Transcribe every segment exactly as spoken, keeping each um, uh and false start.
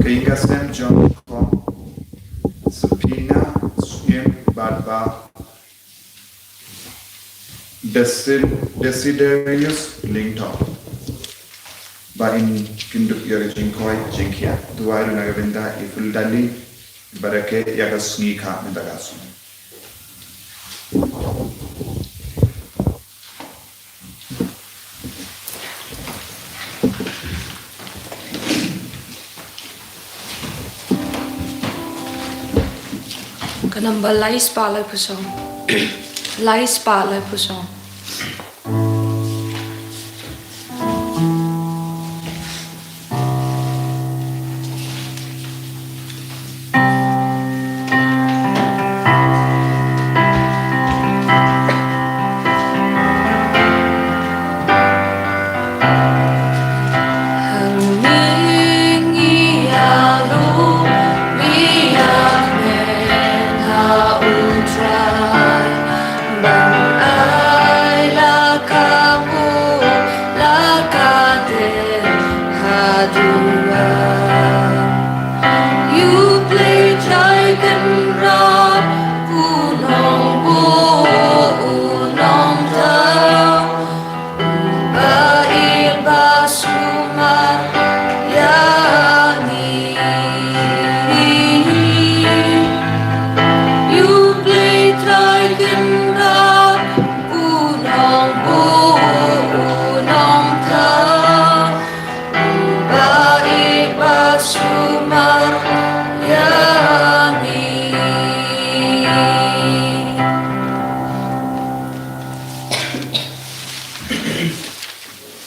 Ka ïing ka sem jong Kong Sapina Siem bad Bah Desil-, Desiderius Lyngdoh. Ba in kynduk ïa ka jingkoit jingkhiah. Duwai ruh na ka bynta i Fildali, bad ka ïa ka sngi ka mynta ka sngi. Ka number lai spah laiphew saw. Lai spah laiphew saw.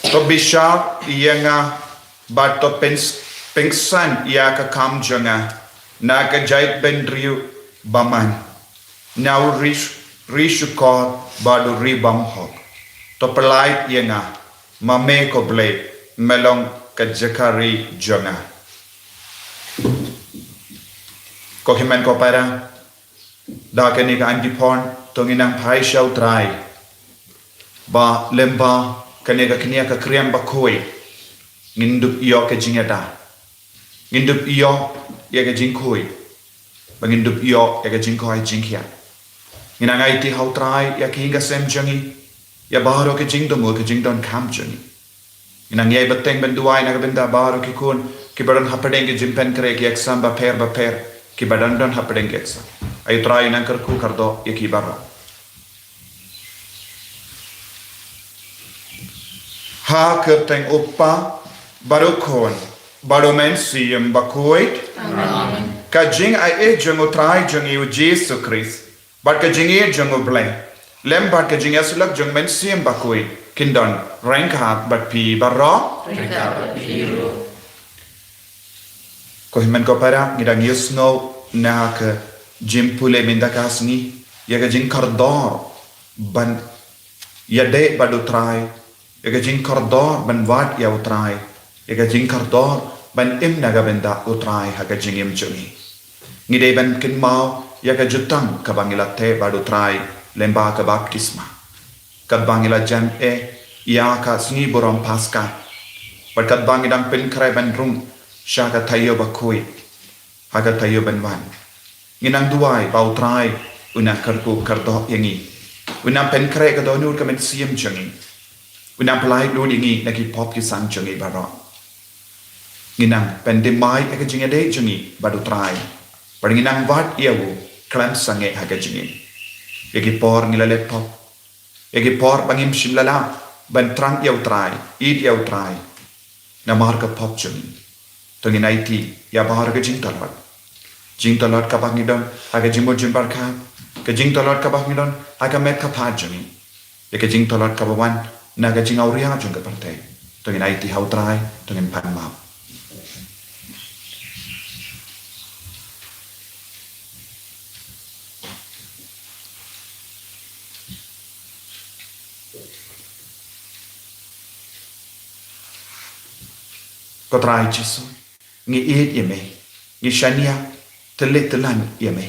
To bishar ïa nga bad to pyn-, pynksan ïa ka kam jong nga na ka jaitbynriew bymman, na u ri, ri shukor bad u ri bymhok. To pyllait ïa nga, ma me ko Blei, me long ka jaka ri jong nga. Ko hynmen ko para, da kane ka Ain Bphon to ngin nang phai sha u Trai. Ba lyngba kane ka kñia ka kriang bakhuid, ngin dup ïoh ka jingïada. Ngin dup ïoh ïa ka jingkhuid. Ba ngin dup ïoh ïa ka jingkoit jingkhiah. Ngin nang aiti ha u Trai ïa ka ïing ka sem jong ngi, ïa baroh ka jingdum, ka jingdonkam jong ngi. Ngi nang ïai bteng ban duwai na ka bynta baroh ki khun kiba don hapdeng ki jingpynkhreh ki exam bapher bapher, kiba dang don hapdeng ki exam. Ai u Trai nang kyrkhu kyrdoh ïa ki baroh. Ha ka kyrteng u Kpa bad u Khun bad u Mynsiem Bakhuid. Amen. Ka jingaiei jong u Trai jong ngi u Jisu Khrist, bad ka jingïeit jong u Blei, lem bad ka jingïasyllok jong u Mynsiem Bakhuid, kin don ryngkat bad phi baroh. Ryngkat bad phi ruh. Ko hynmen ko para, ngi dang ïohsngew na ka jingpule mynta ka sngi ïa ka jingkordor ban ïadei bad u Trai, ïa ka jingkordor ban wad ïa u Trai, ïa ka jingkordor ban im na ka bynta u Trai ha ka jingim jong ngi. Ngi dei ban kynmaw ïa ka jutang kaba ngi la teh bad u Trai lyngba ka baptisma, katba ngi la jan eh ïa ka sngi burom Paska, bad katba ngi dang pynkhreh ban rung sha ka taïew bakhuid, ha ka taïew ban wan. Ngi nang duwai ba u Trai un nang kyrkhu kyrdoh ïa ngi, un nang pynkhreh ka dohnud ka mynsiem jong ngi, un nang pyllait lut ïa ngi na ki pop ki sang jong ngi baroh. Ngi nang pynthymmai ïa ka jingïadei jong ngi bad u Trai, bad ngi nang wad ïa u khlem sangeh ha ka jingim. Ïa ki por ngi la leh pop, ïa ki por ba ngim shym la lah ban thrang ïa u Trai, ïeit ïa u Trai, namar ka pop jong ngi. To ngin aiti ïa baroh ka jingtlot. Jingtlot kaba ngi don ha ka jingmut jingpyrkhat, ka jingtlot kaba ngi don ha ka met ka phad jong ngi, ïa ka jingtlot kaba wan na ka jingawria jong ka pyrthei. To ngin aiti ha u Trai, to ngin pan map. Ko Trai Jisu, ngi ïeit ïa me, ngi shaniah tylli tyllan ïa me.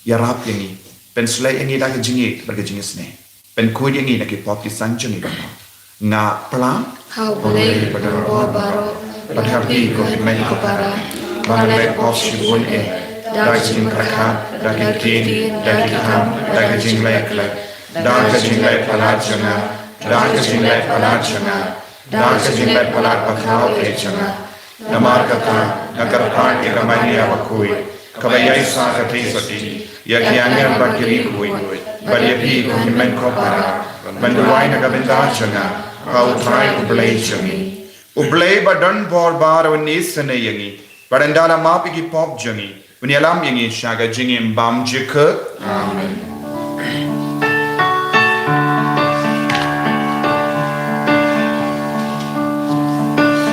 Ïarap ïa ngi, pynshlei ïa ngi da ka jingïeit bad ka jingisnei, pynkhuid ïa ngi na ki pop ki sang jong ngi baroh. Nga pla ha u Blei bad ha baroh, bad ha phi ko hynmen ko para. ba ngan leh pop shibun eh, da ka jingpyrkhat, da ki ktien, da ki kam, da ka jingleh klet, da ka jingleh palat jong nga, da ka jingleh palat jong nga, da ka jingleh palat bakhraw eh jong nga. Namar kata, nga kyrpad ïa ka Maria bakhuid, kaba ïaisah katei sati ïa ki angel bad ki riewkhuid, bad ïa phi ko hynmen ko para, ban duwai na ka bynta jong nga ha U Trai U Blei jong ngi. U Blei ba don bor baroh un isynei ïa ngi, bad un da la map ïa ki pop jong ngi, un ïalam ïa ngi sha ka jingim bymjukut. Amen.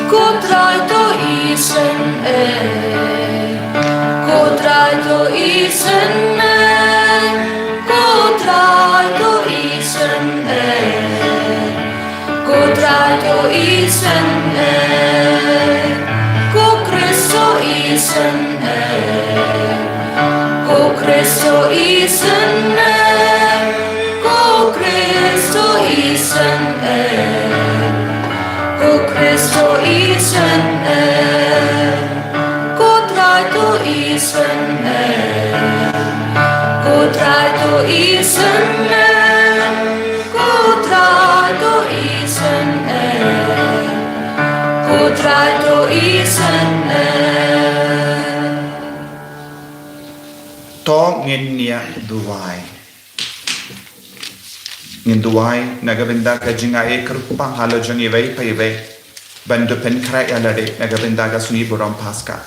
Ko Trai to isynei, ko Trai to isynei, ko Trai to isynei. Ko Trai to isynei, ko Khrist to isynei, ko Khrist to isynei, ko Khrist to isynei, ko Khrist to isynei, ko Trai to isynei, ko Trai to isynei. Ko Trai to isynei, ko Trai to isynei. To ngin ïa duwai. Ngin duwai na ka bynta ka jingaiei kyrpang halor jong iwei pa iwei, ban da pynkhreh ïa lade na ka bynta ka sngi burom Paska.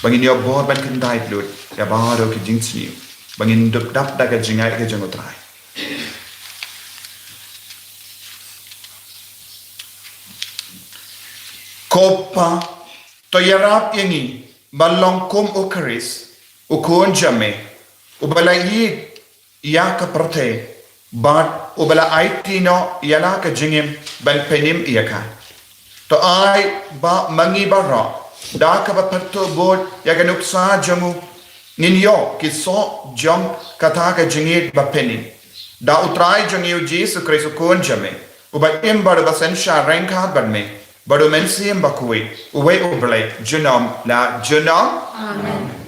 Ba ngin ïoh bor ban kyntait lut ïa baroh ki jingsniew, ba ngin dup dap da ka jingai ka jong U Trai. Ko Pa, to ïarap ïa ngi ban long kum U Khrist, U Khun jong me, uba la ïeit ïa ka pyrthei, bad uba la aiti noh ïa la ka jingim ban pynim ïa ka. To ai ba ma ngi baroh, da kaba pyrtuh bud ïa ka nuksa jong u, ngin ïoh ki soh jong kata ka jingïeit ba pynim. Da U Trai jong ngi U Jisu Khrist U Khun jong me, uba im bad uba synshar ryngkat bad me bad U Mynsiem Bakhuid, uwei U Blei, junom la junom. Amen.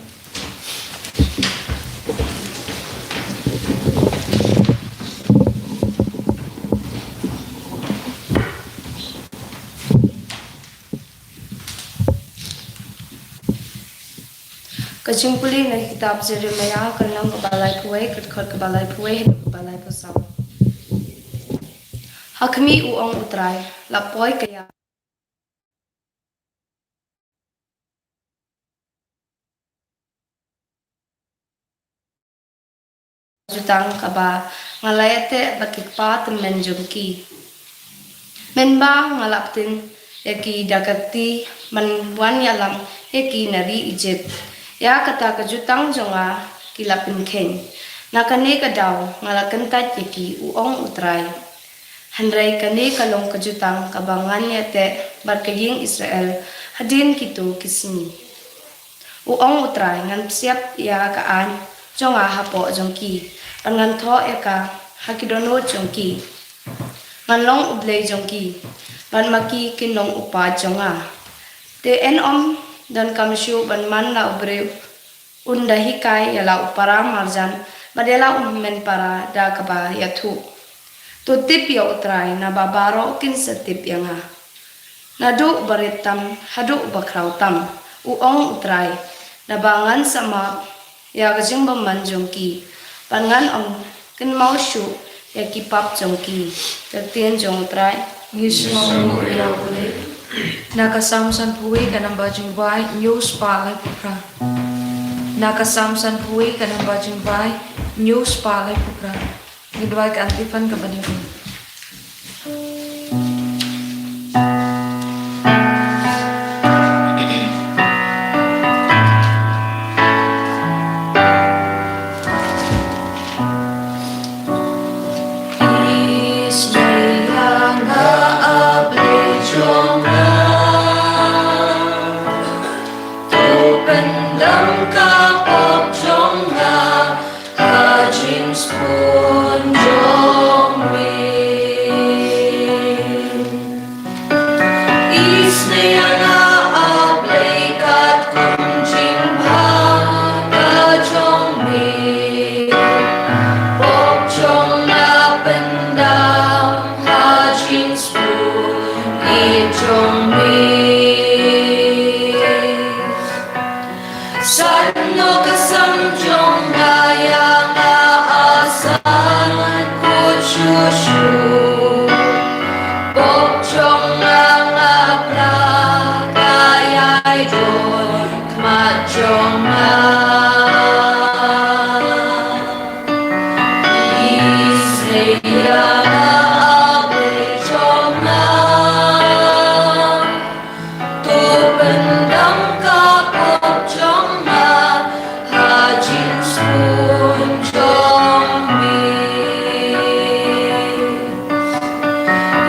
Ka jingpule na kitab Jeremiah, ka lynnong kaba laiphew wei, ka dkhot kaba laiphew wei haduh kaba laiphew saw. Ha khmih, u ong U Trai, la poi ka ïa jutang kaba nga la ïateh bad ki kpa tymmen jong ki. Mynba nga la pynthikna ïa ki da ka kti ban wan ïalam ïa ki na ri Ijipt, ïa kata ka jutang jong nga ki la pynkheiñ. Na kane ka daw nga la kyntait ïa ki, u ong U Trai. Hynrei kane ka long ka jutang kaba ngan ïateh bad ka ïing Israel hadien kito ki sngi. U ong U Trai, ngan psiap ïa ka aiñ jong nga hapoh jong ki, bad ngan thoh ïa ka ha ki dohnud jong ki. Ngan long U Blei jong ki, bad ma ki kin long u paid jong nga. Te yn ym donkam shuh ban man la u briew un da hikai ïa la u para marjan bad ïa la u hynmen para da kaba ïathuh. To tip ïa U Trai, naba baroh kin sa tip ïa nga, naduh u barit tam haduh u bakhraw tam, u ong U Trai, naba ngan sa map ïa ka jingbymman jong ki, bad ngan ym kynmaw shuh ïa ki pap jong ki. Ka ktien jong U Trai. Ngi sngewnguh ïa U Blei. Na ka Salm sanphew wei, ka namba jingduwai hynñiew spah laiphew phra. Na ka Salm sanphew wei, ka namba jingduwai hynñiew spah laiphew phra. Ngi duwai ka antiphon kaba nyngkong. Nokasam jong nga ïa nga asan kut shuh shuh. Pop jong nga nga pla ka ïai don khmat jong nga. Isaiah nga a Blei jong nga. To pyndam ka pop jong nga ha jingshun jong me.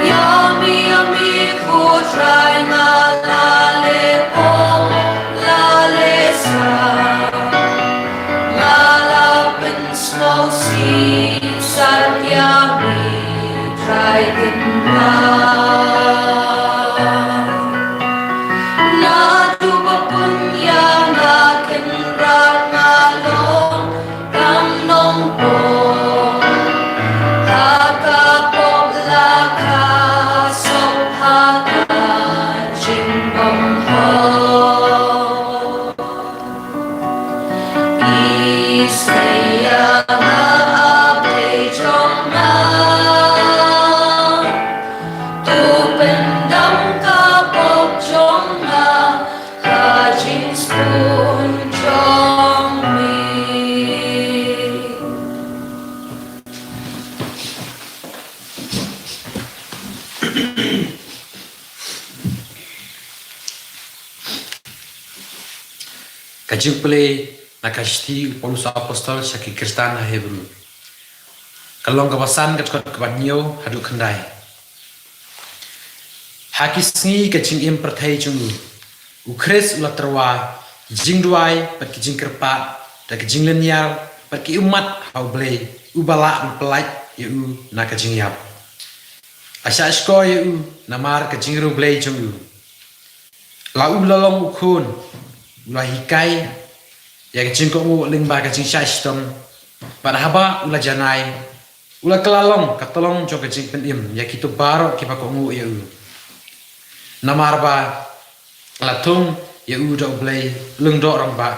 Ïa me, ïa me ko Trai nga la leh pop, la leh sam. Nga la pynsngewsih sat ïa me Trai Kynrad. Naduh ba bun ïa nga Kynrad nga long tang nongpop. Ha ka pop la ka sop ha ka jingbymhok. Isaiah nga a Blei jong nga. To pyndam ka pop jong nga ha jingshun jong me. Ka jingpule na ka shithi u Paulus apostol sha ki Khristan ha Hebru. Ka long kaba san, ka dkhot kaba hynñiew haduh khyndai. Ha ki sngi ka jingim pyrthei jong u, u Khrist u la tyrwa ki jingduwai bad ki jingkyrpad da ki jinglynñiar bad ki ummat ha U Blei, uba la pyllait ïa u na ka jingïap. La shah shkor ïa u namar ka jingriewblei jong u. La u la long u khun, u la hikai ïa ka jingkohnguh lyngba ka jingshah shitom, bad haba u la janai, u la kylla long ka tlong jong ka jingpynim ïa kito baroh kiba kohnguh ïa u. Namar ba la thung ïa u da U Blei Lyngdoh Rangbah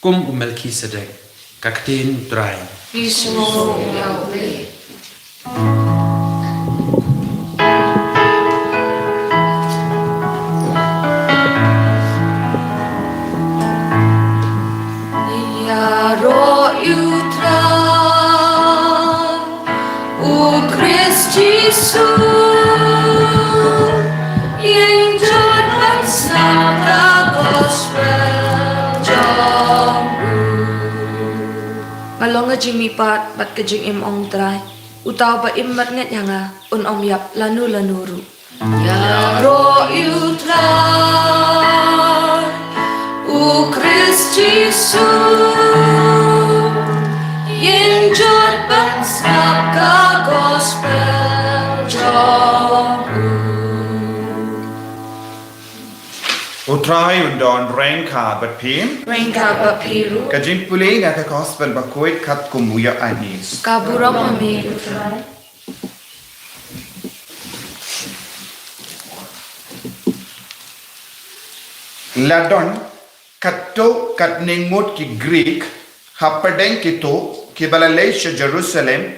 kum u Melkisedek. Ka ktien U Trai. Ngi sngewnguh ïa U Blei. Ïaroh ïa U Trai, U Khrist Jisu, ïeng jot ban sngap ka gospel jong u. Nga long ka jingmihpat bad ka jingim, ong U Trai. Uta uba im bad ngeit ïa nga, un ym ïap lano lano ruh. Ïaroh ïa U Trai, U Khrist Jisu, ïeng jot ban sngap ka gospel jong u. U Trai un don ryngkat bad phi. Ryngkat bad phi ruh. Ka jingpule na ka gospel bakhuid katkum u Ïoannis. Ka burom ha me, U Trai. La don katto katne ngut ki Grik hapdeng kito kiba la leit sha Jerusalem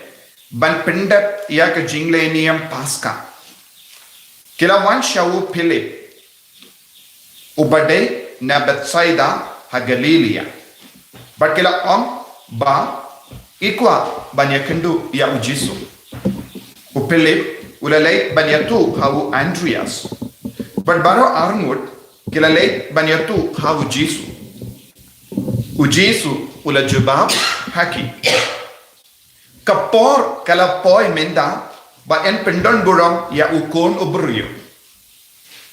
ban pyndep ïa ka jingleh niam Paska. Ki la wan sha u Philip, uba dei na Bethsaida ha Galilaia. Bad ki la ong ba ki kwah ban ïakynduh ïa U Jisu. U Philip u la leit ban ïathuh ha u Andrias. Bad baroh arngut ki la leit ban ïathuh ha U Jisu. U Jisu u la jubab ha ki, ka por ka la poi mynta ba yn pyndonburom ïa u Khun u briew.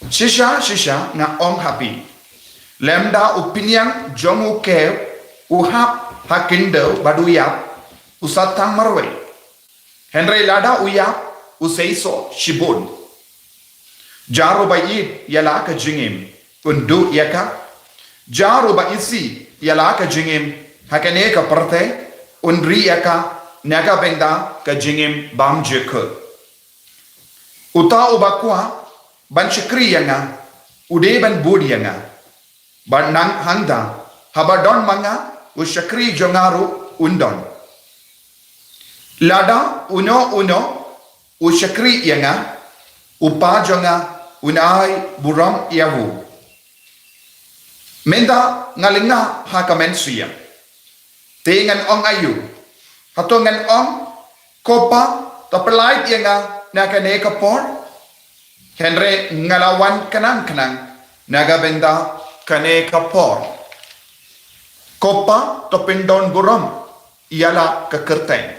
Shisha shisha nga ong ha phi, lymda u phniang jong u khew u hap ha khyndew bad u ïap, u sa tang marwei. Hynrei lada u ïap, u seisoh shibun. Jar uba ïeit ïa la ka jingim, un duh ïa ka. Jar uba isih ïa la ka jingim ha kane ka pyrthei, un ri ïa ka na ka bynta ka jingim bymjukut. Uta uba kwah ban shakri ïa nga, u dei ban bud ïa nga. Bad nang hangta, haba don ma nga, u shakri jong nga ruh un don. Lada uno uno u shakri ïa nga, u Kpa jong nga un ai burom ïa u. Mynta nga lyngnga ha ka mynsiem, te ngan ong aïu? Hato ngan ong, ko Kpa, to pyllait ïa nga na kane ka por? Hynrei nga la wan khnang khnang na ka bynta kane ka por. Ko Kpa, to pyndon burom ïa la ka kyrteng.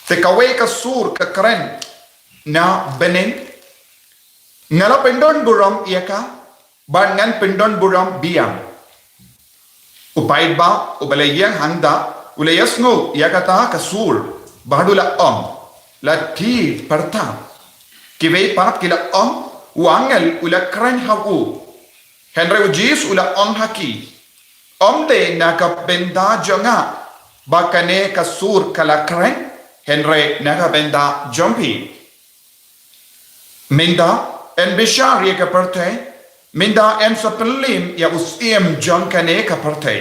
Te kawei ka sur ka kren na bneng, nga la pyndon burom ïa ka, bad ngan pyndon burom biang. U paidbah uba la ïeng hangta u la ïasngew ïa kata ka sur, bad u la ong, la thied pyrta. Kiwei pat ki la ong, u angel u la kren ha u. Hynrei u Jisu u la ong ha ki, ym dei na ka bynta jong nga ba kane ka sur ka la kren, hynrei na ka bynta jong phi. Mynta yn bishar ïa ka pyrthei, mynta yn sa pynliem ïa u syiem jong kane ka pyrthei.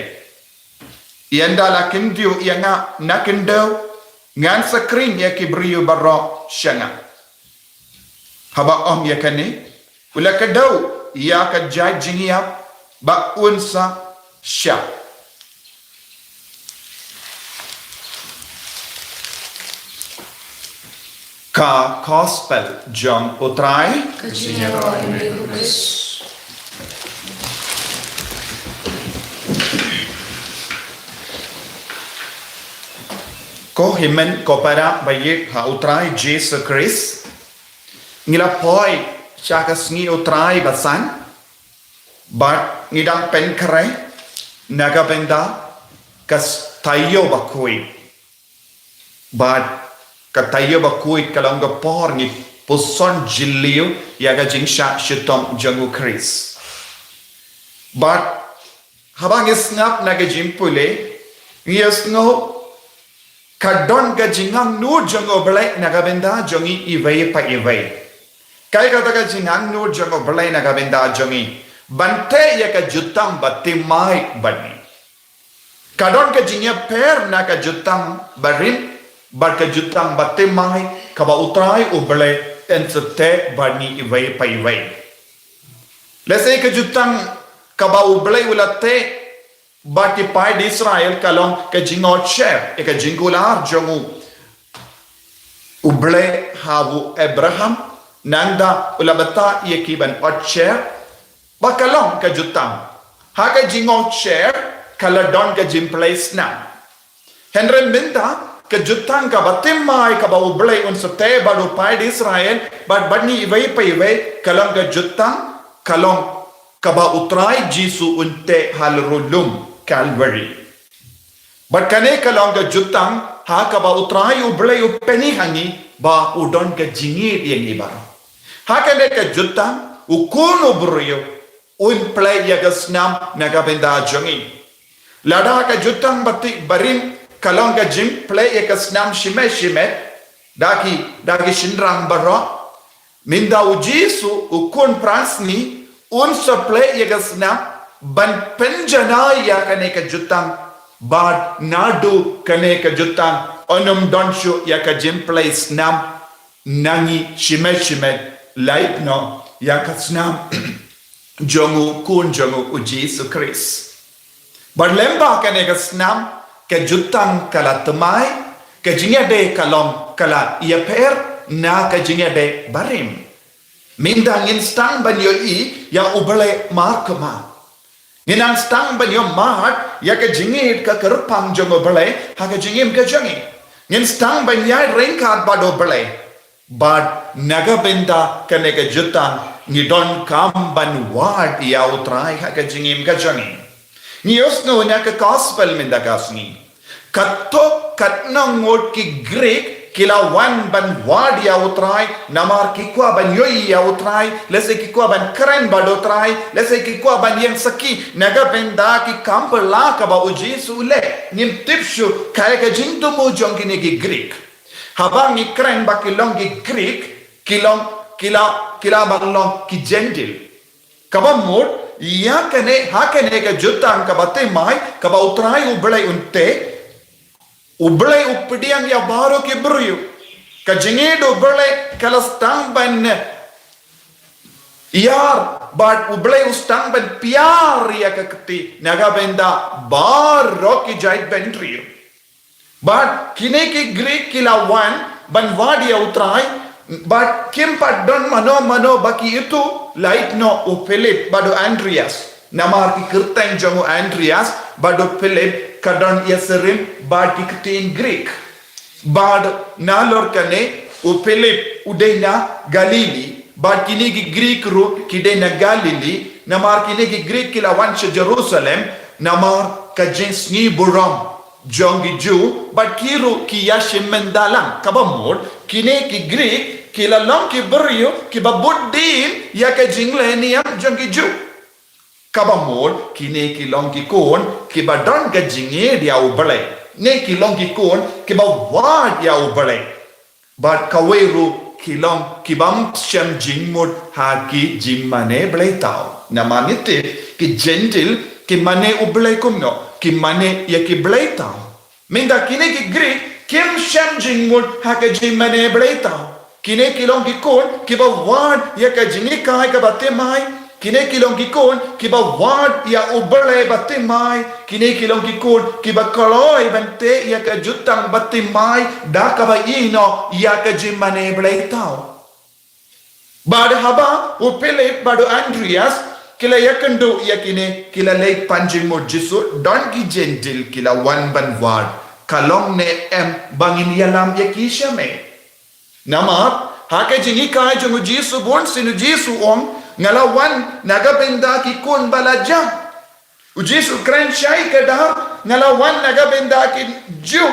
Ynda la kyntiew ïa nga na khyndew, ngan sa khring ïa ki briew baroh sha nga. Haba ong ïa kane, u la kdew ïa ka jait jingïap ba un sa shah. Ka Gospel jong U Trai. Ka jingïaroh ïa me ko Khrist. Ko hynmen ko para ba ïeit ha U Trai Jisu Khrist, ngi la poi sha ka sngi U Trai basan, bad ngi dang pynkhreh na ka bynta ka s-, taïew bakhuid. Bad ka taïew bakhuid ka long ka por ngi puson jylliew ïa ka jingshah shitom jong U Khrist. Bad haba ngi sngap na ka jingpule, ngi ïohsngew ka don ka jingangnud jong U Blei na ka bynta jong ngi iwei pa iwei. Kaei kata ka jingangnud jong U Blei na ka bynta jong ngi? Ban teh ïa ka jutang ba thymmai bad ngi. Ka don ka jingïapher na ka jutang barim bad ka jutang ba thymmai kaba U Trai U Blei un sa teh bad ngi iwei pa iwei. Lehse ka jutang kaba U Blei u la teh bad ki paid Israel ka long ka jingngeit sher ïa ka jingkular jong u U Blei ha u Abraham, nangta u la batai ïa ki ban ot sher, ba ka long ka jutang. Ha ka jingngeit sher ka la don ka jingpynleit snam. Hynrei mynta ka jutang kaba thymmai kaba U Blei un sa teh bad u paid Israel bad bad ngi iwei pa iwei ka long ka jutang, ka long kaba U Trai Jisu un teh halor u lum Kalbari. Bad kane ka long ka jutang ha kaba U Trai U Blei u pyni ha ngi ba u don ka jingïeit ïa ngi baroh. Ha kane ka jutang u khun u briew un pynleit ïa ka snam na ka bynta jong ngi. Lada ka jutang ba thymmai barim ka long ka jingpynleit ïa ka snam shimet shimet da ki, da ki shynrang baroh, mynta U Jisu u khun phra sngi un sa pynleit ïa ka snam ban pynjanai ïa kane ka jutang. Bad naduh kane ka jutang un ym don shuh ïa ka jingpynleit snam na ngi shimet shimet, lait noh ïa ka snam jong u khun jong u U Jisu Khrist. Bad lyngba kane ka snam ka jutang ka la thymmai, ka jingïadei ka long ka la ïapher na ka jingïadei barim. Mynta ngin sdang ban ïohi ïa U Blei markhmat. Ngin nang sdang ban ïohmad ïa ka jingïeit ka kyrpang jong U Blei ha ka jingim ka jong ngi. Ngin sdang ban ïaid ryngkat bad U Blei. Bad na ka bynta kane ka jutang ngi donkam ban wad ïa U Trai ha ka jingim ka jong ngi. Ngi ïohsngew na ka gospel mynta ka sngi, katto katne ngut ki Grik ki la wan ban wad ïa U Trai, namar ki kwah ban ïohi ïa U Trai, lehse ki kwah ban kren bad U Trai, lehse ki kwah ban ïeng sakhi na ka bynta ki kam phylla kaba U Jisu u leh. Ngim tip shuh kaei ka jingthmu jong kine ki Grik. Haba ngi kren ba ki long ki Grik, ki long, ki la, ki la ban long ki Jentil. Kaba mut, Ïa kane, ha kane ka jutang kaba thymmai, kaba U Trai U Blei un teh, U Blei u pdiang ïa baroh ki briew. Ka jingïeit U Blei ka la sdang ban ïar, bad U Blei u sdang ban pynïar ïa ka kti na ka bynta baroh ki jaitbynriew. Bad kine ki Grik ki la wan ban wad ïa U Trai, bad kim pat don mano mano ba ki ïathuh, lait noh u Philip bad u Andreas. Namar ki kyrteng jong u Andreas bad u Philip ka don ïasyriem bad ki ktien Grik. Bad nalor kane u Philip u dei na Galili, bad kine ki Grik ruh ki dei na Galili, namar kine ki Grik ki la wan sha Jerusalem namar ka jingsngew burom jong ki Jiw, bad ki ruh ki ïashim bynta lang. Kaba mut, kine ki Grik ki la long ki briew kiba bud dien ïa ka jingleh niam jong ki Jiw. Kaba mut, kine ki long ki khun kiba don ka jingïeit ïa U Blei, ne ki long ki khun kiba wad ïa U Blei. Bad kawei ruh ki long kibym shem jingmut ha ki jingmane bleitaw. Namar ngi tip ki Jentil ki mane U Blei kumno, ki mane ïa ki bleitaw. Mynta kine ki Grik kim shem jingmut ha ka jingmane bleitaw. Kine ki long ki khun kiba wad ïa ka jinghikai kaba thymmai. Kine ki long ki khun kiba wad ïa U Blei ba thymmai. Kine ki long ki khun kiba kloi ban teh ïa ka jutang ba thymmai da kaba ïehnoh ïa ka jingmane bleitaw. Bad haba u Philip bad u Andreas ki la ïakynduh ïa kine, ki la leit pan jingmut Jisu, don ki Jentil ki la wan ban wad. Ka long ne em ba ngin ïalam ïa ki sha me? Namar ha ka jinghikai jong u Jisu bunsien u Jisu u ong, nga la wan na ka bynta ki khun ba la jah. U Jisu u kren shai kdar, nga la wan na ka bynta ki Jiw,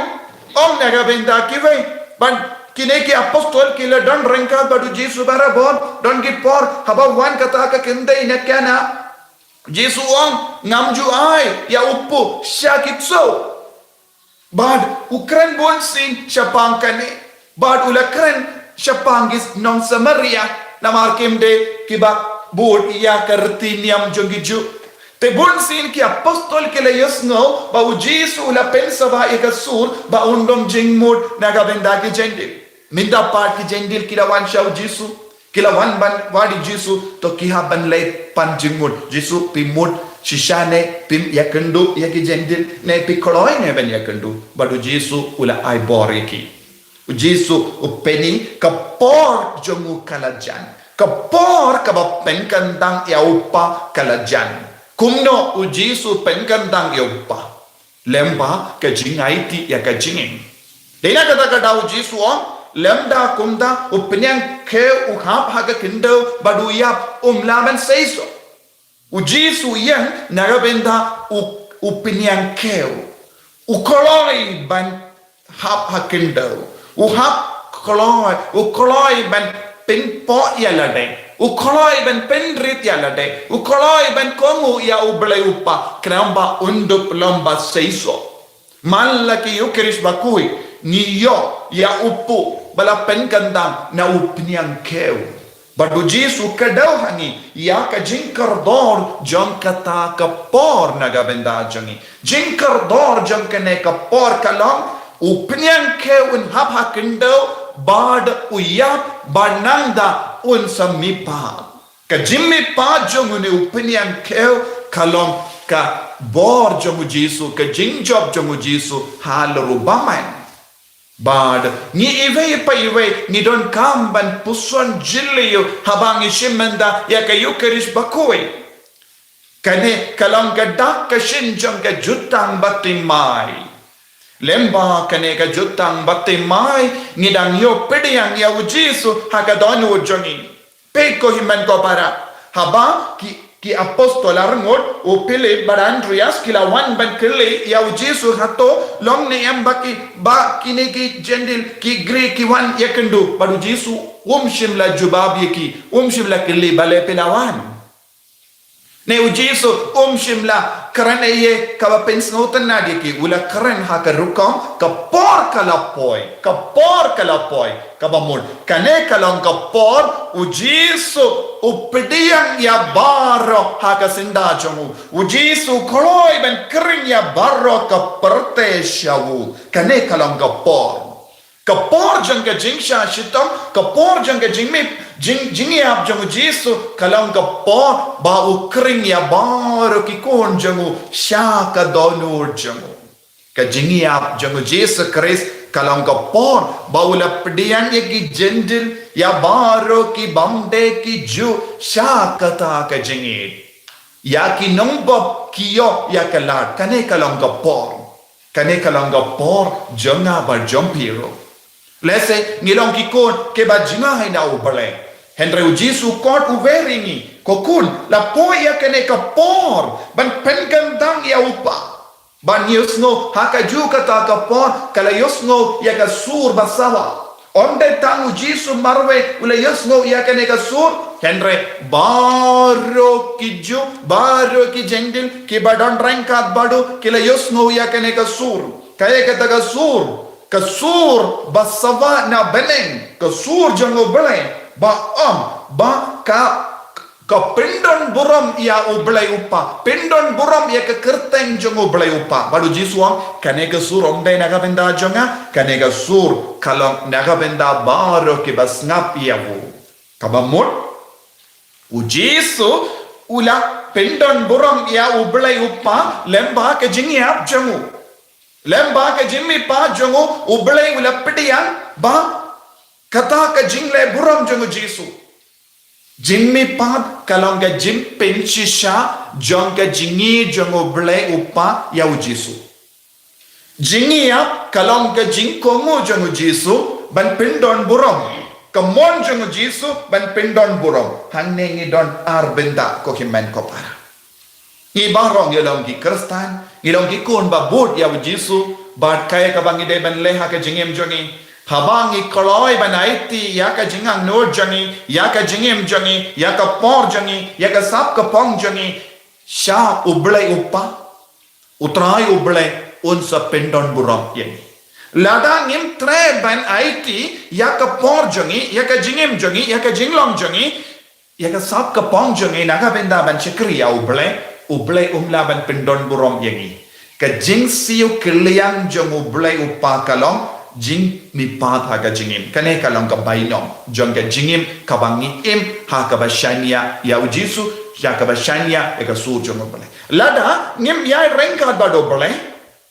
ym na ka bynta kiwei. Bad kine ki apostol ki la don ryngkat bad u Jisu barabor. Don ki por haba wan kata ka kynthei na Kana, u Jisu u ong, ngam ju ai ïa u kpu sha ki tsew. Bad u kren bunsien shaphang kane. Bad u la kren shaphang ki nong Samaria, namar kim dei kiba bud ïa ka riti niam jong ki Jiw. Te bunsien ki apostol ki la ïohsngew ba u Jisu u la pynsah ïa ka sur ba un long jingmut na ka bynta ki Jentil. Mynta pat ki Jentil ki la wan sha u Jisu, ki la wan ban wad ïa u Jisu, to ki hap ban leit pan jingmut. Jisu, phi mut shisha ne phim ïakynduh ïa ki Jentil, ne phi kloi ne ban ïakynduh? Bad u Jisu u la ai bor ïa ki. U Jisu u pyni ka por jong u ka la jan. Ka por kaba pynkyntang ïa u Kpa ka la jan. Kumno u Jisu u pynkyntang ïa u Kpa? Lem bad ka jingaiti ïa ka jingim. Dei na kata ka daw u Jisu u ong, lymda kumta u pynïang kiew u hap ha ka khyndew bad u ïap um lah ban seisoh. U Jisu u ïeng na ka bynta u, u pynïang kiew. U kloi ban hap ha khyndew. U hap kloi, u kloi ban pynpoh ïa lade. U kloi ban pynrit ïa lade. U kloi ban kohnguh ïa U Blei u Kpa, khnang ba un dup lem bad seisoh. Man la ki Ïukharist bakhuid, ngi ïoh ïa u kpu ba la pynkyntang na u pynïang kiew. Bad u Jisu u kdew ha ngi ïa ka jingkordor jong kata ka por na ka bynta jong ngi. Jingkordor jong kane ka por ka long, u pynïang kiew un hap ha khyndew bad u ïap bad nangta un sa mihpat. Ka jingmihpat jong une u pynïang kiew ka long ka bor jong u Jisu, ka jingjop jong u Jisu halor u bymman. Bad ngi iwei pa iwei ngi donkam ban puson jylliew haba ngi shim bynta ïa ka Ïukharist bakhuid. Kane ka long ka dak ka shin jong ka jutang bathymmai. Lem bad kane ka jutang bathymmai, ngi dang ïoh pdiang ïa u Jisu ha ka dohnud jong ngi. Peit ko hynmen ko para. Haba ki, ki apostol arngut, u Philip bad Andreas ki la wan ban kylli ïa u Jisu, hato long ne em ba ki, ba kine ki Jentil, ki Grik ki wan ïakynduh? Bad u Jisu um shym la jubab ïa ki, um shym la kylli balei phi la wan. Ne u Jisu um shym la kren ïa kaba pynsngewtynnad ïa ki, u la kren ha ka rukom ka por ka la poi, ka por ka la poi, kaba mut. Kane ka long ka por u Jisu u pdiang ïa baroh ha ka syndah jong u. U Jisu u kloi ban khring ïa baroh ka pyrthei sha u. Kane ka long ka por. Ka por jong ka jingshah shitom, ka por jong ka jingmih, jing, jingïap jong u Jisu, ka long ka por ba u khring ïa baroh ki khun jong u sha ka dohnud jong u. Ka jingïap jong u Jisu Khrist, ka long ka por ba u la pdiang ïa ki Jentil, ïa baroh ki bym dei ki Jiw, sha kata ka jingïeit. Ïa ki nongbop ki ïoh ïa ka lad, kane ka long ka por. Kane ka long ka por jong nga bad jong phi ruh. Lehse ngi long ki khun kiba jngai na u Blei. Hynrei u Jisu u khot u wei ïa ngi, ko khun, la poi ïa kane ka por ban pynkyndang ïa u Kpa. Ban ïohsngew ha kajuh kata ka por, ka la ïohsngew ïa ka sur ba sawa. Ym dei tang u Jisu marwei u la ïohsngew ïa kane ka sur, hynrei baroh ki Jiw, baroh ki Jentil kiba don ryngkat bad u ki la ïohsngew ïa kane ka sur. Kaei kata ka sur? Ka sur ba sawa na bneng, ka sur jong u Blei, ba ong ba ka ka pyndon burom ïa u Blei u Kpa, pyndon burom ïa ka kyrteng jong u Blei u Kpa. Bad u Jisu u ong, kane ka sur ym dei na ka bynta jong nga, kane ka sur ka long na ka bynta baroh kiba sngap ïa u. Kaba mut, u Jisu u la pyndon burom ïa u Blei u Kpa lyngba ka jingïap jong u. Lyngba ka jingmihpat jong u, u Blei u la pdiang ba kata ka jingleh burom jong u Jisu. Jingmihpat ka long ka jingpynshisha jong ka jingïeit jong u Blei u Kpa ïa u Jisu. Jingïap ka long ka jingkohnguh jong u Jisu ban pyndon burom. Ka mon jong u Jisu ban pyndon burom. Hangne ngi don ar bynta, ko hynmen ko para. Ngi baroh ngi long ki Khristan, ngi long ki khun ba bud ïa u Jisu, bad kaei kaba ngi dei ban leh ha ka jingim jong ngi? Haba ngi kloi ban aiti ïa ka jingangnud jong ngi, ïa ka jingim jong ngi, ïa ka por jong ngi, ïa ka sap ka phong jong ngi sha u Blei u Kpa, u Trai u Blei un sa pyndon burom ïa ngi. Lada ngim treh ban aiti ïa ka por jong ngi, ïa ka jingim jong ngi, ïa ka jinglong jong ngi, ïa ka sap ka phong jong ngi na ka bynta ban shakri ïa u Blei, u Blei um lah ban pyndon burom ïa ngi. Ka jingsiew kylliang jong u Blei u Kpa ka long jingmihpat ha ka jingim. Kane ka long ka bainong jong ka jingim kaba ngi im ha kaba shaniah ïa u Jisu, ha kaba shaniah ïa ka sur jong u Blei. Lada ngim ïai ryngkat bad u Blei,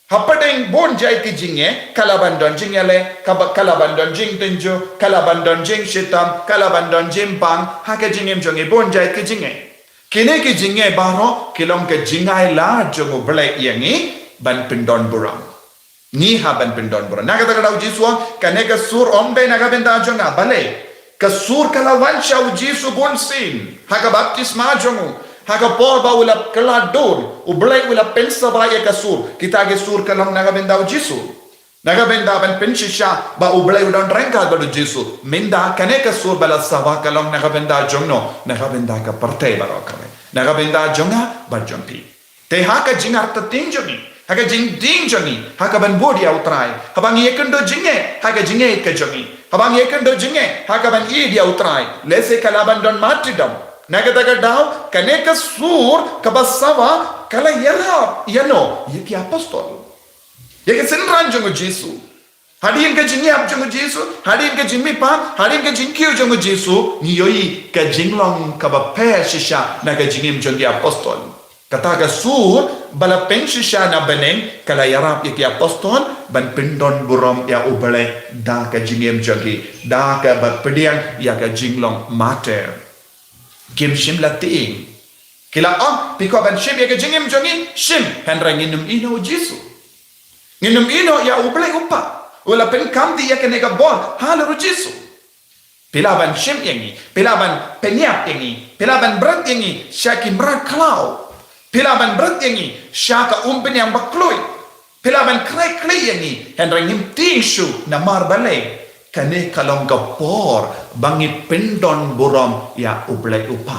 hapdeng bun jait ki jingeh, ka lah ban don jingïaleh, kaba, ka lah ban don jingtynjuh, ka lah ban don jingshitom, ka lah ban don jingbang, ha ka jingim jong ngi bun jait ki jingeh. Kine ki jingeh baroh ki long ka jingai lad jong u Blei ïa ngi ban pyndon burom. Ngi hap ban pyndon burom. Na kata ka daw u Jisu u ong, kane ka sur ym dei na ka bynta jong nga, balei? Ka sur ka la wan sha u Jisu bunsien ha ka baptisma jong u, ha ka por ba u la kylla dur, u Blei u la pynsawa ïa ka sur. Kita ki sur ka long na ka bynta u Jisu, na ka bynta ban pynshisha ba u Blei u don ryngkat bad u Jisu. Mynta kane ka sur ba la sawa ka long na ka bynta jong no? Na ka bynta ka pyrthei baroh kawei, na ka bynta jong nga bad jong phi. Te ha ka jingartatien jong ngi, ha ka jingding jong ngi ha ka ban bud ïa u Trai, haba ngi ïakynduh jingeh ha ka jingïeit ka jong ngi, haba ngi ïakynduh jingeh ha ka ban ïeit ïa u Trai, lehse ka lah ban don martyrdom. Na kata ka daw kane ka sur kaba sawa ka la ïarap ïa no? Ïa ki apostol, ïa ki synran jong u Jisu. Hadien ka jingïap jong u Jisu, hadien ka jingmihpat, hadien ka jingkiew jong u Jisu, ngi ïohi ka jinglong kaba pher shisha na ka jingim jong ki apostol. Kata ka sur ba la pynshisha na bneng ka la ïarap ïa ki apostol ban pyndon burom ïa u Blei da ka jingim jong ki, da kaba pdiang ïa ka jinglong martyr. Kim shym la tieng. Ki la ong, phi kwah ban shim ïa ka jingim jong ngi? Shim, hynrei ngin ym ïehnoh u Jisu. Ngin ym ïehnoh ïa u Blei u Kpa, u la pynkam dih ïa kane ka bor halor u Jisu. Phi lah ban shim ïa ngi, phi lah ban pynïap ïa ngi, phi lah ban bret ïa ngi sha ki mrad khlaw, phi lah ban bret ïa ngi sha ka umphniang ba kloi, phi lah ban khreh khlieh ïa ngi, hynrei ngim tieng shuh. Namar balei? Kane ka long ka por ba ngi pyndon burom ïa u Blei u Kpa.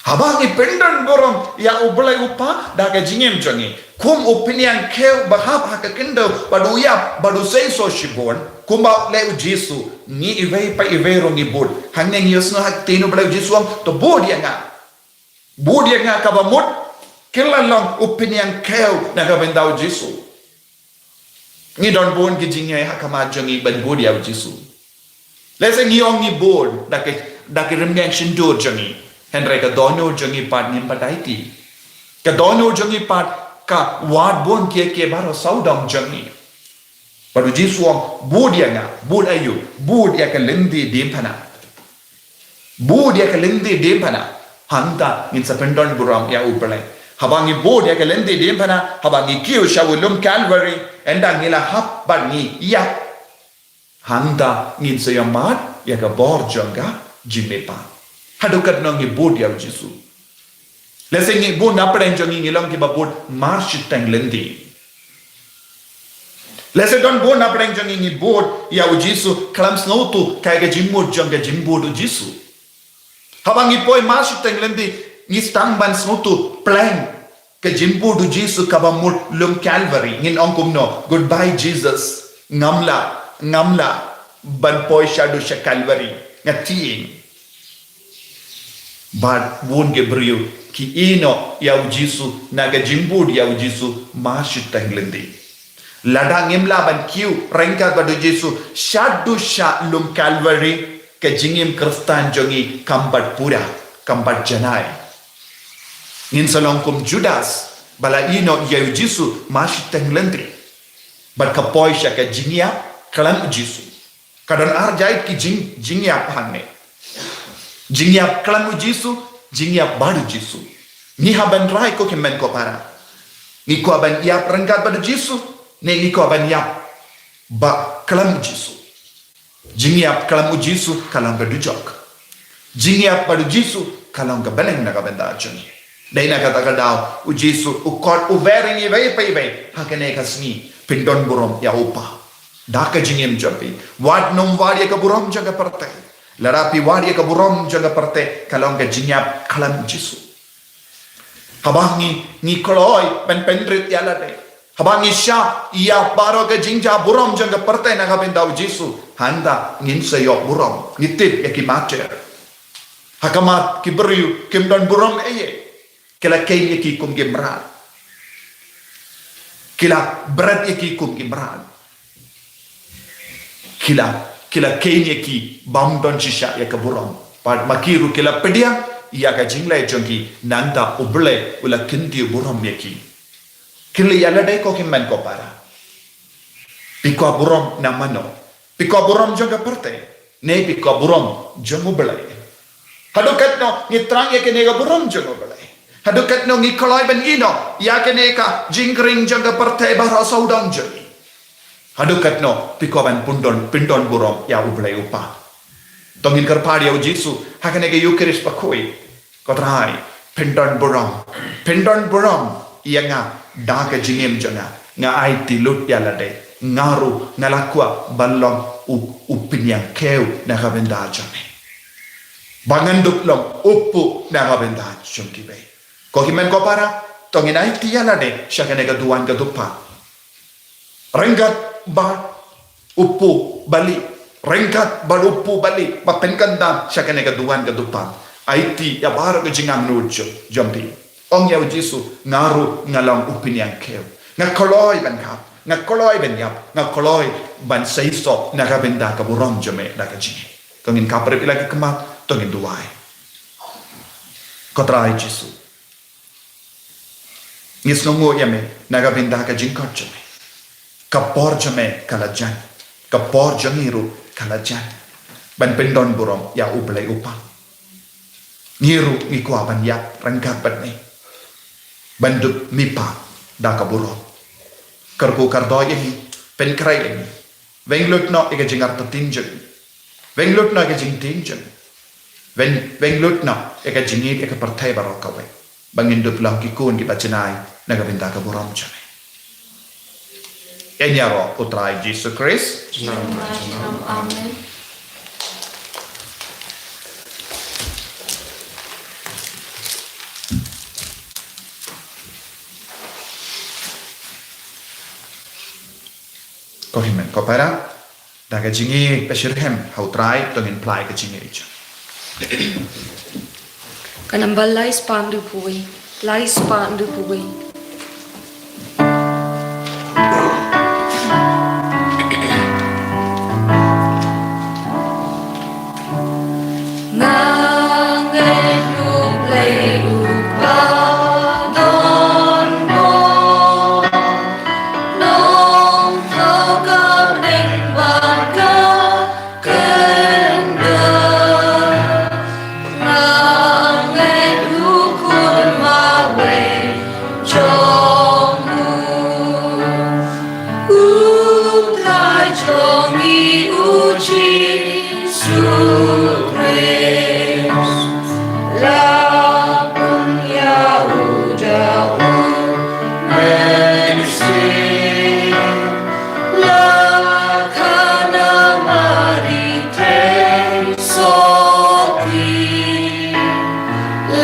Haba ngi pyndon burom ïa U Blei U Kpa da ka jingim jong ngi, kum u pynïaid kiew ba hap ha ka khyndew, bad u ïap, bad u seisoh shibun, kumba u leh u Jisu, ngi iwei pa iwei ruh ngi bud. Hangne ngi ïohsngew ha ka ktien U Blei, u Jisu u ong, to bud ïa nga. Bud ïa nga, kaba mut, kin long u pynïaid kiew na ka bynta u Jisu. Ngi don bun ki jingeh ha khmat jong ngi ban bud ïa u Jisu. Lehse ngi ong ngi bud da ki, da ki rynïeng shyntur jong ngi, hynrei ka dohnud jong ngi pat ngim pat aiti. Ka dohnud jong ngi pat ka wad bun kiei kiei baroh sawdong jong ngi. Bad u Jisu u ong, bud ïa nga, bud aïu, bud ïa ka lynti diengphna. Bud ïa ka lynti diengphna, hangta ngin sa pyndon burom ïa U Blei. Haba ngi bud ïa ka lynti diengphna, haba ngi kiew sha u lum Calvary, ynda ngi la hap bad ngi ïap, hangta ngin sa ïohmad ïa ka bor jong ka jingmihpat. Haduh katno ngi bud ïa u Jisu? Lehse ngi bun na pdeng jong ngi ngi long kiba bud mar shiteng lynti. Lehse don bun na pdeng jong ngi ngi bud ïa u Jisu khlem sngewthuh kaei ka jingmut jong ka jingbud u Jisu. Haba ngi poi mar shiteng lynti, ngi sdang ban sngewthuh pleng ka jingbud u Jisu kaba mut lum Calvary. Ngin ong kumno, goodbye Jesus. Ngam lah, ngam lah ban poi shaduh sha Calvary. Nga tieng. Bad bun ki briew ki ïehnoh ïa u Jisu na ka jingbud ïa u Jisu mar shiteng lynti. Lada ngim lah ban kiew ryngkat bad u Jisu shaduh sha lum Calvary, ka jingim Khristan jong ngi kam pat pura, kam pat janai. Ngin sa long kum Judas, ba la ïehnoh ïa u Jisu mar shiteng lynti, bad ka poi sha ka jingïap khlem u Jisu. Ka don ar jait ki jing, jingïap hangne. Jingïap khlem u Jisu, jingïap bad u Jisu. Ngi hap ban rai, ko hynmen ko para. Ngi kwah ban ïap ryngkat bad u Jisu, ne ngi kwah ban ïap ba khlem u Jisu? Jingïap khlem u Jisu ka long ka dujok. Jingïap bad u Jisu ka long ka bneng na ka bynta jong ngi. Dei na kata ka daw u Jisu u khot u wer ïa ngi iwei pa iwei ha kane ka sngi, pyndon burom ïa u Kpa da ka jingim jong phi. Wat nym wad ïa ka burom jong ka pyrthei. Lada phi wad ïa ka burom jong ka pyrthei, ka long ka jingïap khlem u Jisu. Haba ngi, ngi kloi ban pynrit ïa lade, haba ngi shah ïa baroh ka jingjia burom jong ka pyrthei na ka bynta u Jisu, hangta ngin sa ïoh burom. Ngi tip ïa ki martyr. Ha khmat ki briew kim don burom ei ei. Ki la kheiñ ïa ki kum ki mrad. Ki la bret ïa ki kum ki mrad. Ki la, ki la kheiñ ïa ki bym don shisha ïa ka burom. Bad ma ki ruh ki la pdiang ïa ka jingleh jong ki, nangta U Blei u la kyntiew burom ïa ki. Khie leit ïa lade, ko hynmen ko para. Phi kwah burom na mano? Phi kwah burom jong ka pyrthei, ne phi kwah burom jong U Blei? Haduh katno ngi thrang ïa kane ka burom jong U Blei? Haduh katno ngi kloi ban ïehnoh ïa kane ka jingkhring jong ka pyrthei baroh sawdong jong ngi? Haduh katno phi kwah ban pyndon, pyndon burom ïa U Blei U Kpa? To ngin kyrpad ïa u Jisu ha kane ka Eukharist bakhuid. Ko Trai, pyndon burom, pyndon burom ïa nga da ka jingim jong nga. Nga aiti lut ïa lade, nga ruh nga la kwah ban long u, u pynïaid kiew na ka bynta jong me, ba ngan dup long u kpu na ka bynta jong kiwei. Ko hynmen ko para, to ngin aiti ïa lade sha kane ka duwan ka dupan. Ryngkat bad u kpu bali, ryngkat bad u kpu bali ba pynkyndang sha kane ka duwan ka dupan, aiti ïa baroh ka jingangnud jong, jong phi. Ong ïa u Jisu, nga ruh nga long u pynïaid kiew. Nga kloi ban khap, nga kloi ban ïap, nga kloi ban seisoh na ka bynta ka burom jong me da ka jingim. To ngin khapkhrip ïa la ki khmat, to ngin duwai. Ko Trai Jisu, ngi sngewnguh ïa me na ka bynta ka jingkhot jong me. Ka por jong me ka la jan, ka por jong ngi ruh ka la jan ban pyndon burom ïa U Blei U Kpa. Ngi ruh ngi kwah ban ïap ryngkat bad me, ban dup mihpat da ka burom. Kyrkhu kyrdoh ïa ngi, pynkhreh ïa ngi. Weng lut noh ïa ka jingartatien jong ngi. Weng lut noh ïa ka jingtieng jong ngi. Weng, weng lut noh ïa ka jingïeit ïa ka pyrthei baroh kawei, ba ngin dup long ki khun kiba janai na ka bynta ka burom jong me. Ïaroh u Trai Jisu Khrist. Amen. Ko hynmen ko para, da ka jingïashitrhem ha U Trai, to ngin plie ka jingïaid. Ka number lai spah hynriewphew wei, lai spah hynriewphew wei. Nga ngeit U Blei uba don bor, nong thaw ka beng bad ka kyndon. Nga ngeit U Khun marwei jong u, U Trai jong ngi U Jisu Khrist. La pun ïa u da u Mynsiem, la khana Mari Theisotti,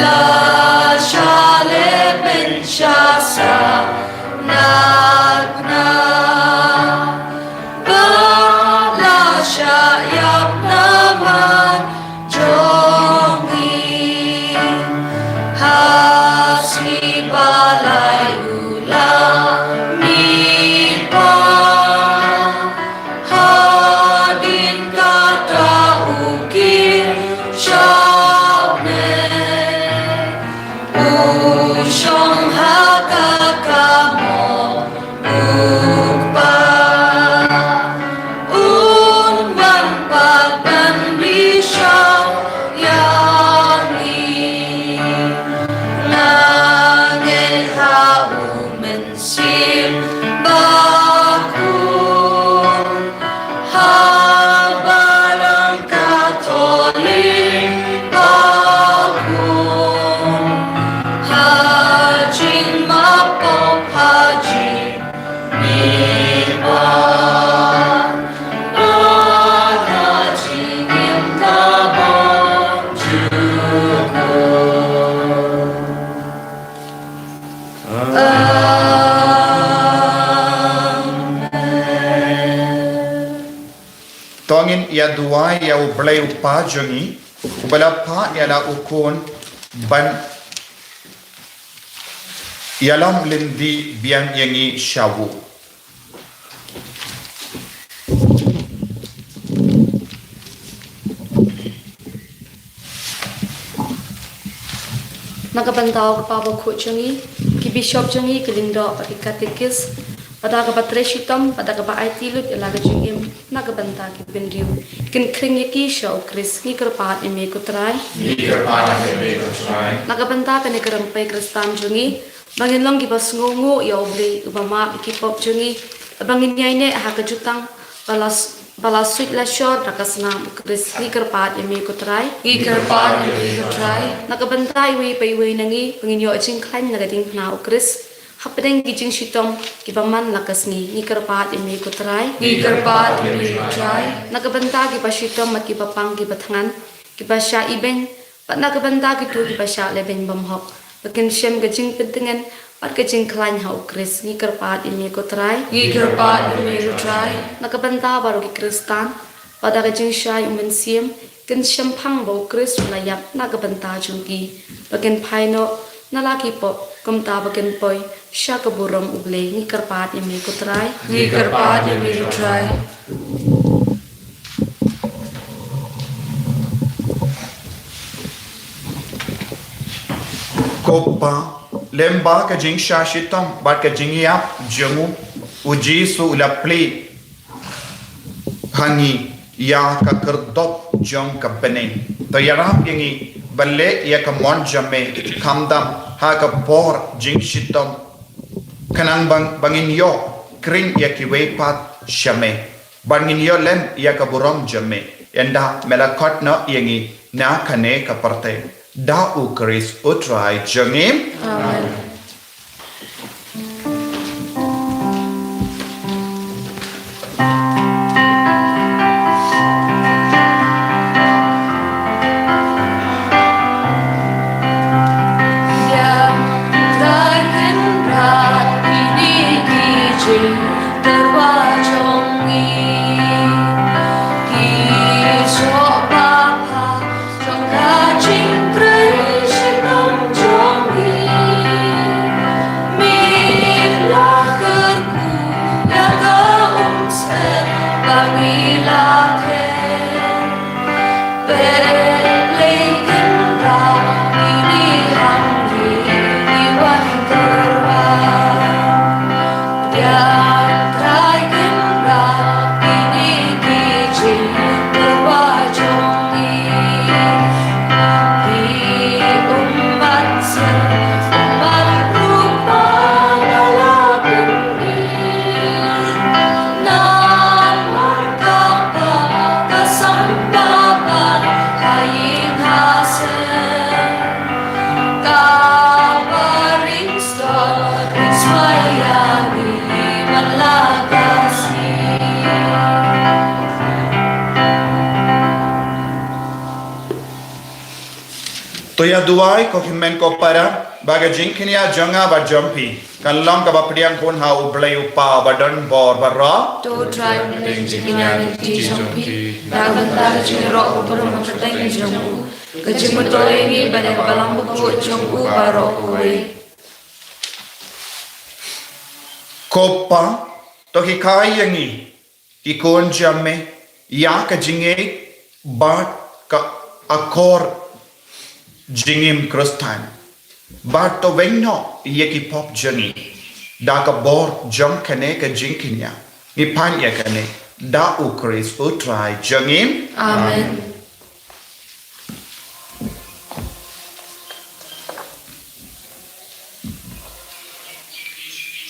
la shah lehbeiñ sha Saitjynjar, bad la shah ïap namar jong ngi. Ha sngi ba lai u la mih pat, hadien kata u kiew shane. U shong ha ka kamor U Kpa, un wan pat ban bishar ïa ngi. Nga ngeit ha U Mynsiem Bakhuid, ha Balang Katholik bakhuid, ha jingmap pop, ha jingmihpat, bad ha jingim kaba jukut. Amen. To ngin ïa duwai ïa U Blei U Kpa jong ngi, uba la phah ïa la u Khun ban ïalam lynti biang ïa ngi sha u. Na ka bynta U Kpa Bakhuid jong ngi, ki bishop jong ngi, ki lyngdoh bad ki katekis, bad da kaba trei shitom, bad da kaba aiti lut ïa la ka jingim, na ka bynta ki bynriew, kin khring ïa ki sha U Khrist. Ngi kyrpad ïa me ko Trai. Ngi kyrpad ïa me ko Trai. Na ka bynta kane ka rympei Khristan jong ngi, ba ngin long kiba sngewnguh ïa U Blei uba map ïa ki pop jong ngi, ba ngin ïaineh ha ka jutang ba la s-, ba la suit la shor da ka snam U Khrist. Ngi kyrpad ïa me ko Trai. Ngi kyrpad ïa me ko Trai. Na ka bynta iwei pa iwei na ngi, ba ngin ïoh jingkhlaiñ na ka diengphna U Khrist, hapdeng ki jingshitom kiba man la ka sngi. Ngi kyrpad ïa me ko Trai. Ngi kyrpad ïa me ko Trai. Na ka bynta kiba shitom bad kiba pang kiba thngan, kiba shah ibeiñ, bad na ka bynta kito kiba shah lehbeiñ bymhok, ba kin shem ka jingpyntngen bad ka jingkhlaiñ ha U Khrist. Ngi kyrpad ïa me ko Trai. Ngi kyrpad ïa me ko Trai. Na ka bynta baroh ki Khristan, ba da ka jingshai U Mynsiem, kin shemphang ba U Khrist u la ïap na ka bynta jong ki, ba kin phai noh na la ki pop, kumta ba kin poi sha ka burom U Blei. Ngi kyrpad ïa me ko Trai. Ngi kyrpad ïa me ko Trai. Ko Kpa, lyngba ka jingshah shitom bad ka jingïap jong u, U Jisu u la plie ha ngi ïa ka khyrdop jong ka bneng. To ïarap ïa ngi ban leh ïa ka mon jong me, khamtam ha ka por jingshitom, khnang ba, ba ngin ïoh khring ïa kiwei pat sha me, ba ngin ïoh lem ïa ka burom jong me. Ynda me la khot noh ïa ngi na kane ka pyrthei. Da U Khrist U Trai jong ngi. Amen. Ïa Trai Kynrad, kine ki jingtyrwa jong Ïa duwai ko hynmen ko para, ba ka jingkñia jong nga bad jong phi kan long kaba pdiang hun ha U Blei U Kpa ba don bor baroh. To trai pynlong jingkñia na kti jong phi, na ka bynta ka jingïaroh u briew ha ka kyrteng jong u, ka jingmyntoi ïa ngi bad ïa ka balang bakhuid jong u baroh kawei. Ko Pa, to hikai ïa ngi ki khun jong me ïa ka jingngeit bad ka akor jingim Khristan, bad to weng noh ïa ki pop jong ngi da ka bor jong kane ka jingkñia. Ngi pan ïa kane da U Khrist U Trai jong ngi. Amen.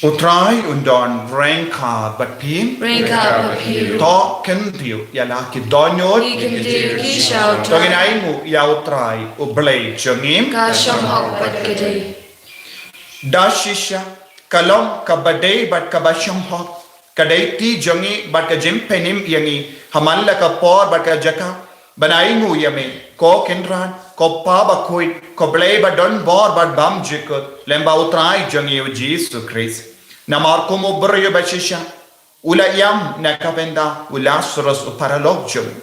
U Trai un don ryngkat bad phi. Ryngkat bad phi ruh. To kyntiew ïa la ki dohnud. Ki kyntiew ki sha U Trai. To ngin ainguh ïa U Trai U Blei jong ngi. Ka shong hok bad ka dei. Da shisha ka long kaba dei bad kaba shong hok, ka dei kti jong ngi bad ka jingpynim ïa ngi ha man la ka por bad ka jaka ban ainguh ïa me, ko Kynrad, ko Pa bakhuid, ko Blei ba don bor bad bymjukut, lem bad U Trai jong ngi U Jisu Khrist. Namar kum u briew ba shisha u la ïam na ka bynta u Lasarus u paralok jong u,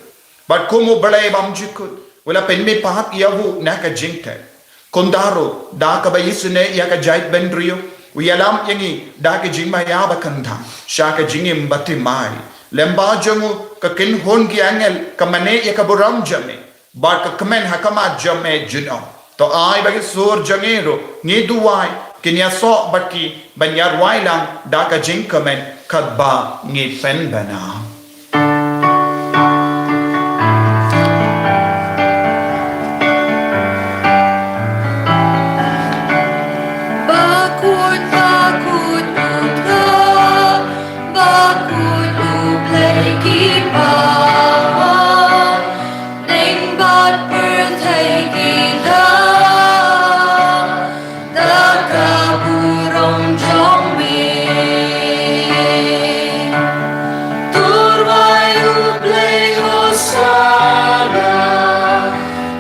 bad kum U Blei bymjukut u la pynmihpat ïa u na ka jingtep. Kumta ruh da kaba isynei ïa ka jaitbynriew, u ïalam ïa ngi da ka jingmaïa ba khamtam sha ka jingim bathymmai. Lem bad jong u ka kynhun ki angel ka mane ïa ka burom jong me, bad ka kmen ha khmat jong me junom. To ai ba ki sur jong ngi ruh, ngi duwai, kin ïasoh bad ki ban ïarwai lang da ka jingkmen katba ngi pynbna. Bakhuid, bakhuid U Trai, bakhuid U Blei ki paw, ïing bad pyrthei ki dap da ka burom jong me. To rwai U Blei Hosana,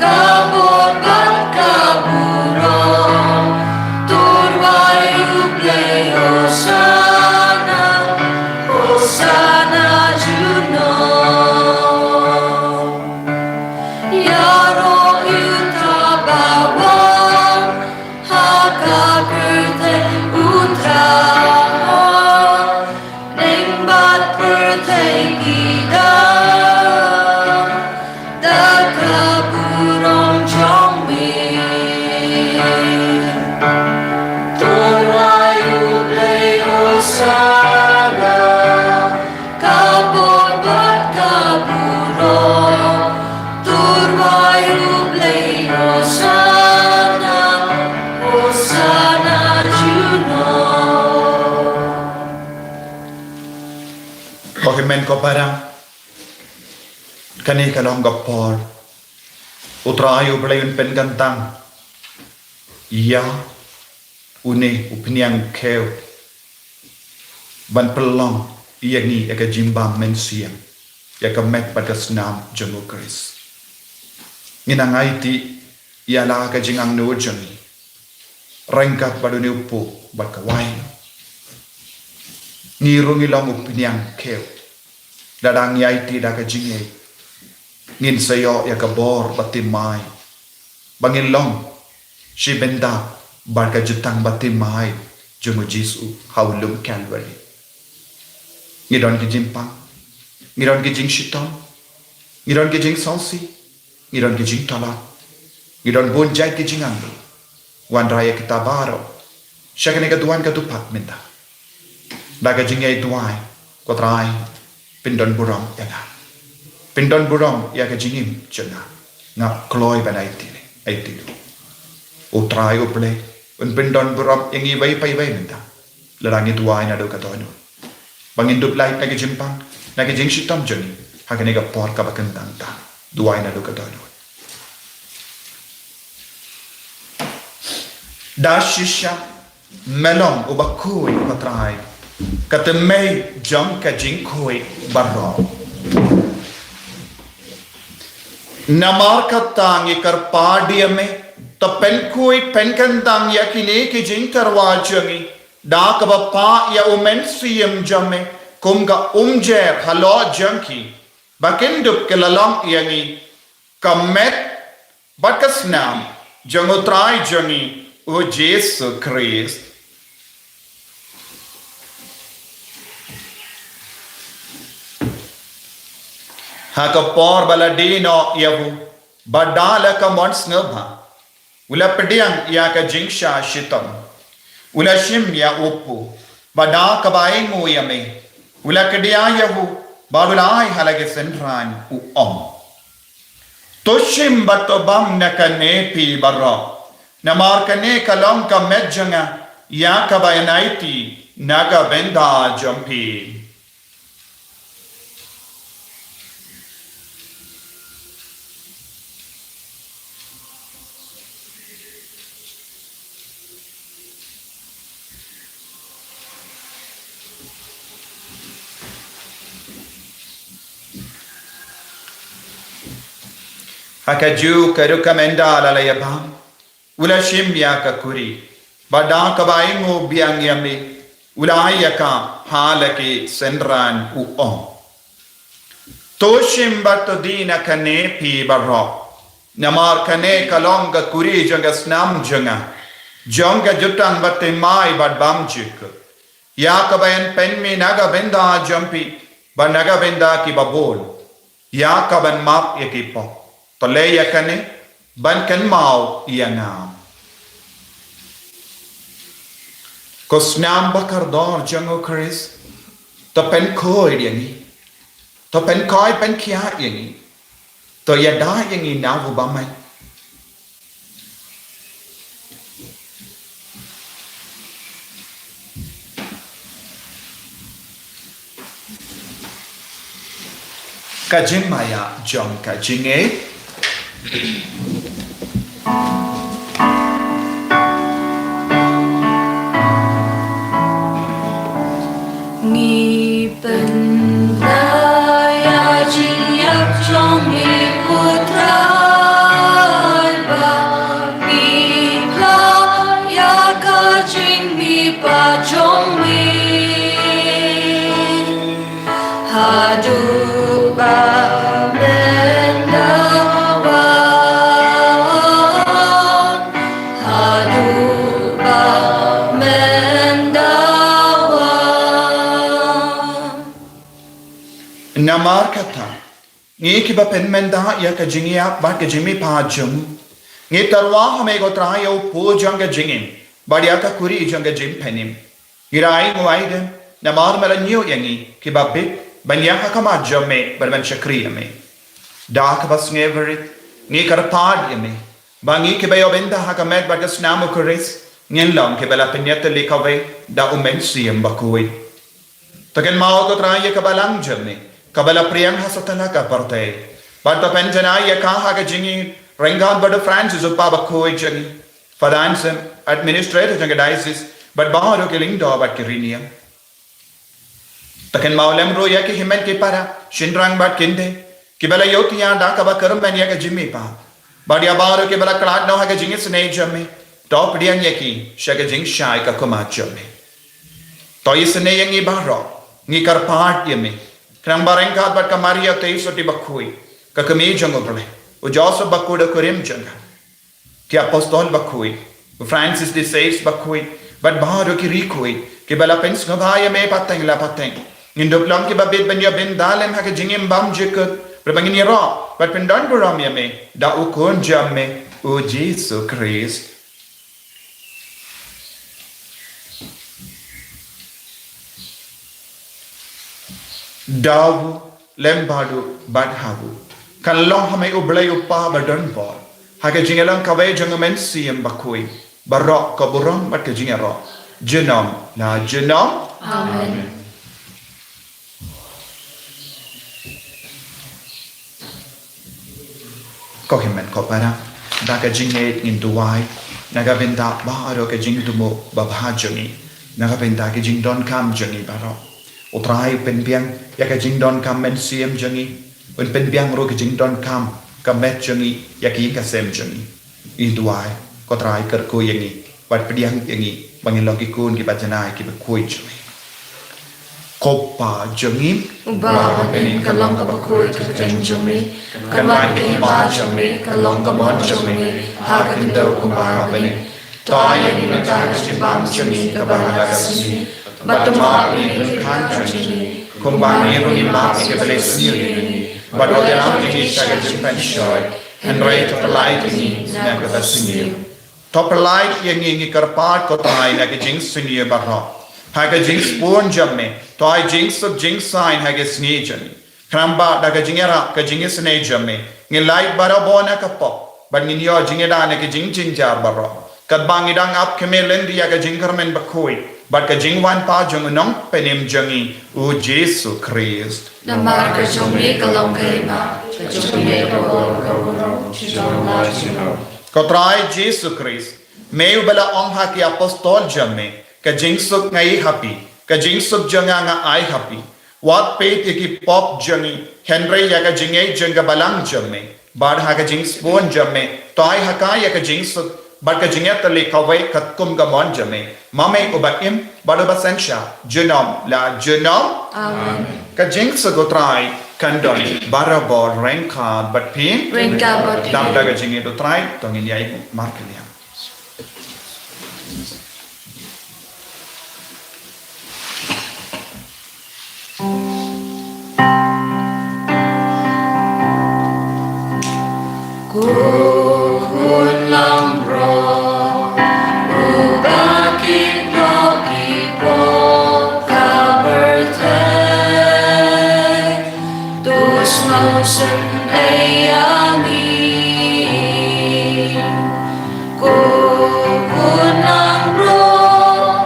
ka bor bad ka burom. To rwai U Blei Hosana, Hosana junom. Ïaroh ïa uta ba wan ha ka kyrteng U Trai, ïing bad pyrthei ki dap da ka burom jong me. To rwai U Blei Hosana, ka bor bad ka burom. To rwai U Blei Hosana, Hosana junom. Ko hynmen ko para, kane ka long ka por U Trai U Blei un pynkyntang ïa une u phniang khiew ban pynlong ïa ngi ïa ka jingbam mynsiem, ïa ka met bad ka snam jong U Khrist. Ngin nang aiti ïa la ka jingangnud jong ngi ryngkat bad une u puk bad ka wain. Ngi ruh ngi long u phniang khiew. Lada ngi aiti da ka jingngeit, ngin sa ïoh ïa ka bor bathymmai ba ngin long shi bynta bad ka jutang bathymmai jong U Jisu ha u lum Kalbari. Ngi don ki jingpang, ngi don ki jingshitom, ngi don ki jingsngewsih, ngi don ki jingtholar, ngi don bun jait ki jingangnud. Wanrah ïa kita baroh sha kane ka duwan ka dkhot mynta da ka jingïaduwai. Ko Trai, pyndon burom ïa nga, pyndon burom ïa ka jingim jong nga. Nga kloi ban aiti, aiti ruh. U Trai U Blei un pyndon burom ïa ngi iwei pa iwei mynta lada ngi duwai naduh ka dohnud. Ba ngin dup lait na ki jingpang, na ki jingshitom jong ngi ha kane ka por kaba kyntang. Duwai naduh ka dohnud. Da shisha me long uba khuid, ko Trai, ka tymmen jong ka jingkhuid baroh. Namar kata ngi kyrpad ïa me, To pynkhuid pynkyntang ïa kine ki jingtyrwa jong ngi da kaba pah ïa u Mynsiem jong me kum ka umjer halor jong ki, ba kin dup ki la long ïa ngi ka met bad ka snam jong U Trai jong ngi U Jisu Khrist. Ha ka por ba la die noh ïa u, bad da la ka mon sngewbha, u la pdiang ïa ka jingshah shitom, u la shim ïa u kpu, bad da kaba ainguh ïa me, u la kdiah ïa u, bad u la ai ha la ki synran, u ong: To shim bad to bam na kane phi baroh, namar kane ka long ka met jong nga, ïa kaba yn aiti na ka bynta jong phi. Ha kajuh ka rukom ynda la la ïa bam, u la shim ïa ka kuri, bad da kaba ainguh biang ïa me, u la ai ïa ka ha la ki synran, u ong: To shim bad to die na kane phi baroh, namar kane ka long ka kuri jong ka snam jong nga, jong ka jutang bad thymmai bad bymjukut, ïa kaba yn pynmih na ka bynta jong phi bad na ka bynta kiba bun, ïa kaban map ïa ki pop. To leh ïa kane ban kynmaw ïa nga. Ko snam ba kordor jong U Khrist, to pynkhuid ïa ngi, to pynkhuid pynkhiah ïa ngi, to ïada ïa ngi na u bymman. Ka jingmaïa jong ka jingngeit. Ngi pynbna ïa ka jingïap jong me, ko Trai, ba ngi phla ïa ka jingmihpat jong me. Haduh ba men da wan, haduh ba men da wan. Namar kata, ngi kiba pynmynda ïa ka jingïap bad ka jingmihpat jong u, ngi tyrwa ha me ko Trai ïa u kpu jong ka jingim bad ïa ka kuri jong ka jingpynim. Ngi ainguh aidem namar me la ñiew ïa ngi kiba bit ban ïaid ha khmat jong me bad ban shakri ïa me. Da kaba sngewrit ngi kyrpad ïa me ba ngi kiba ïoh bynta ha ka met bad ka snam U Khrist ngin long kiba la pynïatylli kawei da U Mynsiem Bakhuid. To kynmaw ko Trai ïa ka balang jong me kaba la pdiang ha satlak ka pyrthei, bad to pynjanai ïa ka ha ka jingïaryngkat bad u Francis u kpa bakhuid jong ngi, Father Anselm, administrator jong ka diocese, bad baroh ki lyngdoh bad ki riewniam. To kynmaw lem ruh ïa ki hynmen ki para, shynrang bad kynthei kiba la ïohthiah da kaba kyrmen ïa ka jingmihpat, bad ïa baroh kiba la khlad noh ha ka jingisynei jong me, to pdiang ïa ki sha ka jingshai ka khmat jong me. To isynei ïa ngi baroh, ngi kyrpad ïa me, khnang ba ryngkat bad ka Maria Theisotti bakhuid, ka Kmie jong U Blei, u Joseph bakhuid u kurim jong ka, ki apostol bakhuid, u Francis de Sales bakhuid, bad baroh ki riewkhuid kiba la pynsngewbha ïa me pateng la pateng, ngin dup long kiba bit ban ïoh bynta lem ha ka jingim bymjukut, bad ba ngin ïaroh bad pyndonburom ïa me da u Khun jong me, U Jisu Khrist. Da u, lem bad u, bad ha u, kan long ha me U Blei U Kpa badonbor, ha ka jingïalang kawei jong U Mynsiem Bakhuid, baroh ka burom bad ka jingïaroh, junom la junom. Amen. Ko hynmen ko para, da ka jingngeit ngin duwai na ka bynta baroh ka jingthmu babha jong ngi, na ka bynta ka jingdonkam jong ngi baroh. U Trai un pynbiang ïa ka jingdonkam mynsiem jong ngi, un pynbiang ruh ka jingdonkam ka met jong ngi ïa ka ïing ka sem jong ngi. Ngi duwai. Ko Trai, kyrkhu ïa ngi bad pdiang ïa ngi ba ngin long ki khun kiba janai kiba khuid jong me. Ko Pa jong ngi uba ha bneng, ka long kaba khuid ka kyrteng jong me. Kan wan ka hima jong me, kan long ka mon jong me ha ka khyndew kumba ha bneng. To ai ïa ngi mynta ka jingbam jong ngi kaba ha ka sngi, bad to map ïa ngi ki kyrkhu jong ngi kumba ngi ruh ngi map ïa kiba leh sniew ïa ngi, bad wat ïalam ïa ngi sha ka jingpynshoi, hynrei to pynlait ïa ngi na kaba sniew. To pynlait ïa ngi, ngi kyrpad ko Trai, na ka jingsniew baroh. Ha ka jingsbun jong me to ai jingsuk jingsaiñ ha ka sngi jong ngi. Khnang ba da ka jingïarap ka jingisynei jong me, ngin lait barabor na ka pop bad ngin ïoh jingïada na ka jingjynjar baroh, katba ngi dang ap khmih lynti ïa ka jingkyrmen bakhuid bad ka jingwan pat jong u Nongpynim jong ngi, u Jisu Khrist. Namar ka jong me ka long ka hima, ka jong me ka bor, ka bor, junom la junom. Ko Trai Jisu Khrist, me uba la ong ha ki apostol jong me, ka jingsuk nga ai ha phi, ka jingsuk jong nga nga ai ha phi. Wat peit ïa ki pop jong ngi, hynrei ïa ka jingngeit jong ka balang jong me. Bad ha ka jingsbun jong me to ai ha ka ïa ka jingsuk bad ka jingïatylli kawei katkum ka mon jong me, ma me uba im bad uba synshar junom la junom. Amen. Ka jingsuk u Trai kan don barabor ryngkat bad phi. Ryngkat bad phi. Dap da ka jingïeit u Trai to ngin ïai markylliang. Ko khun langbrot uba kit noh ki pop ka pyrthei, to sngewsynei ïa ngi. Ko khun langbrot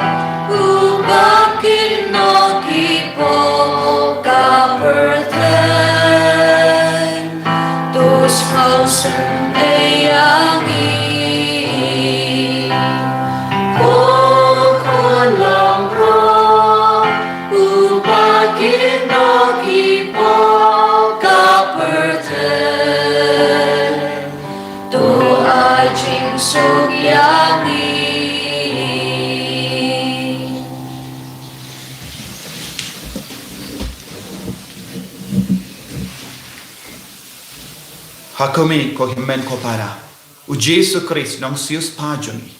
uba kit noh ki pop ka pyrthei, to sngewsynei ïa ngi. Ko khun langbrot uba kit noh ki pop ka pyrthei, to ai jingsuk ïa ngi. Ha khmih ko hynmen ko para, u Jisu Khrist nongsiewspah jong ngi,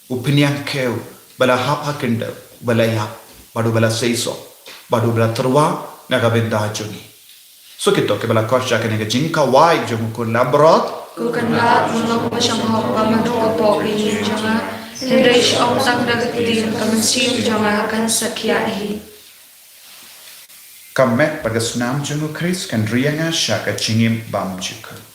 u pynïaid khiew ba la hap ha khyndew, ba la ïap bad uba la seisoh bad uba la tyrwa na ka bynta jong ngi. Suk ïa kito kiba la koit sha kane ka jingkawai jong u khun langbrot. Ko Kynrad, me long uba shong hok ba me dei ka pop ka ïing jong nga, hynrei shu ong tang da ka ktien, ka mynsiem jong nga kan sa khiah hi. Ka met bad ka snam jong u Khrist kan ri ïa nga sha ka jingim bymjukut.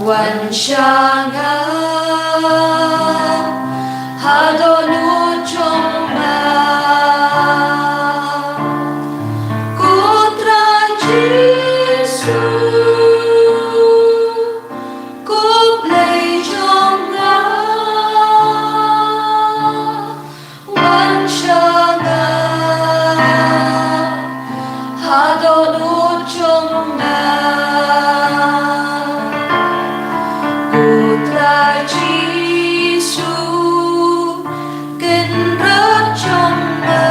Wan sha nga ha dohnud jong nga, ko Trai Jisu, ko Blei jong nga. Wan sha nga ha dohnud jong nga, ko Trai Jisu, Kynrad jong nga.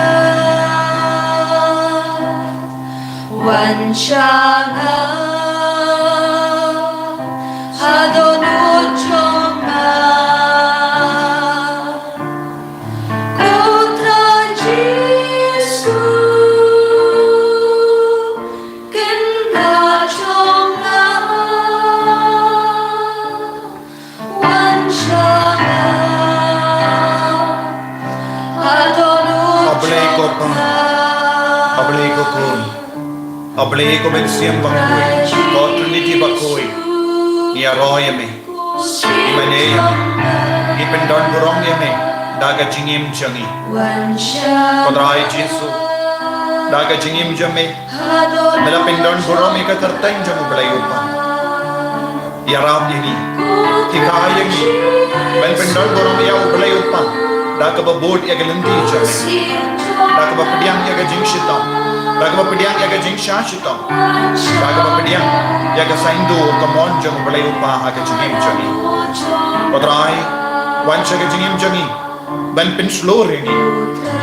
Wan sha nga ha dohnud jong nga, ko Trai Jisu, Kynrad jong nga. Wan sha nga ha dohnud jong nga. A Blei ko Pa, A Blei ko Khun, A Blei ko Mynsiem Bakhuid, ko Trinity Bakhuid. Ngi ïaroh ïa me, ngi mane ïa me, ngi pyndon burom ïa me da ka jingim jong ngi. Ko Trai Jisu, da ka jingim jong me, me la pyndon burom ïa ka kyrteng jong U Blei U Kpa. Ïarap ïa ngi, hikai ïa ngi ban pyndon burom ïa U Blei U Kpa da kaba bud ïa ka lynti jong ngi, da kaba pdiang ïa ka jingshitom, da kaba pdiang ïa ka jingshah shitom, da kaba pdiang ïa ka saiñdur ka mon jong U Blei U Kpa ha ka jingim jong ngi. Ko Trai, wan sha ka jingim jong ngi, ban pynshlur ïa ngi,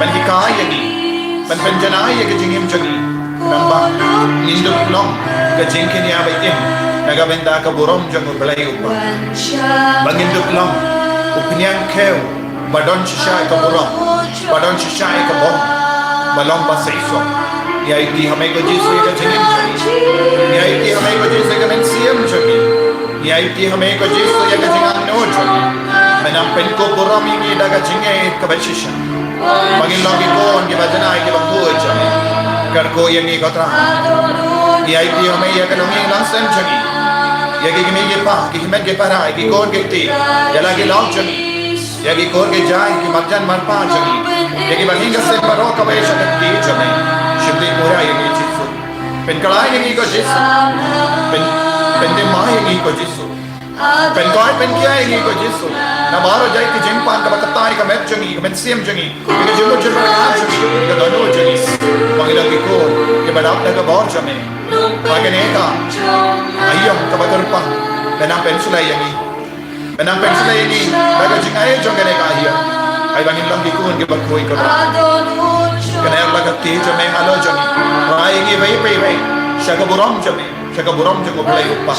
ban hikai ïa ngi, ban pynjanai ïa ka jingim jong ngi, khnang ba ngin dup long ka jingkñia ba im na ka bynta ka burom jong U Blei U Kpa. Ba ngin dup long u phniang khew ba don shisha ïa ka burom, ba don shisha ïa ka bor, ba long ba seisoh. Ngi aiti ha me ko Jisu ïa ka jingim jong ngi. Ngi aiti ha me ko Jisu ïa ka mynsiem jong ngi. Ngi aiti ha me ko Jisu ïa ka jingangnud jong ngi. Me nang pynkup burom ïa ngi da ka jingngeit kaba shisha, ba ngin long ki khun kiba janai kiba khuid jong me. Kyrkhu ïa ngi ko Trai. Ngi aiti ha me ïa ka longïing longsem jong ngi, ïa ki kmie ki kpa, ki hynmen ki para, ïa ki khun ki kti, ïa la ki lok jong ngi, ïa ki kur ki jaiñ, ki marjan marpa jong ngi, ïa kiba hiar ka seng baroh kaba ïashakri jong ngi. Shim dih pura ïa ngi Jisu. Pynkylla ïa ngi ko Jisu. Pyn, pynthymmai ïa ngi ko Jisu. Pynkoit pynkhia ïa ngi ko Jisu na baroh jait ki jingpan, kaba kata ïa ka met jong ngi, ka mynsiem jong ngi, ïa ka jingmut jingpyrkhat jong ngi, ïa ka dohnud jong ngi. Ba ngin long ki khun kiba dap da ka bor jong me ha kane ka aïom kaba kyrpang. Me nang pynshlei ïa ngi. Me nang pynshlei ïa ngi da ka jingai jong kane ka aïom. Ai ba ngin long ki khun kiba khuid ko Trai. Kane la ka kti jong me halor jong ngi. Rai ïa ngi beit beit beit sha ka burom jong me, sha ka burom jong U Blei U Kpa.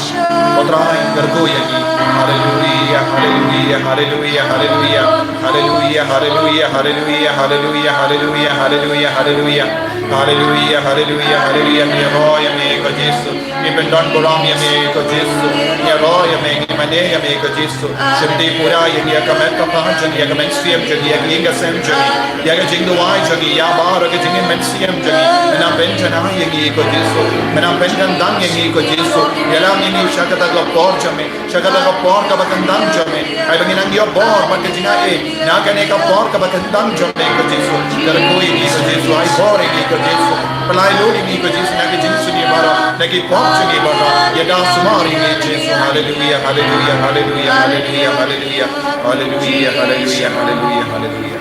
Ko Trai, kyrkhu ïa ngi. Haleluia, haleluia, haleluia, haleluia. Haleluia, haleluia, haleluia, haleluia, haleluia, haleluia, haleluia. Haleluia, haleluia, haleluia. Ngi ïaroh ïa me ko Jisu. Ngi pyndon burom ïa me ko Jisu. Ngi ïaroh ïa me, ngi mane ïa me ko Jisu. Shim dih pura ïa ngi, ïa ka met ka phad jong ngi, ïa ka mynsiem jong ngi, ïa ka ïing ka sem jong ngi, ïa ka jingduwai jong ngi, ïa baroh ka jingim mynsiem jong ngi. Me nang pynjanai ïa ngi ko Jisu. Me nang pynkyndang ïa ngi ko Jisu. Ïalam ïa ngi sha kata ka por jong me. Sha kata ka por kaba kyndang jong me. Ai ba ngin nang ïoh bor bad ka jingai na kane ka por kaba kyndang jong me ko Jisu. Kyrkhu ïa ngi ko Jisu, ai bor ïa ngi ko Jisu. Pynlait lut ïa ngi ko Jisu na ki jingsngewbha baroh, na ki pop jong ngi baroh. Ïada sumar ïa ngi Jisu. Haleluia, haleluia, haleluia, haleluia, haleluia. Haleluia, haleluia, haleluia, haleluia.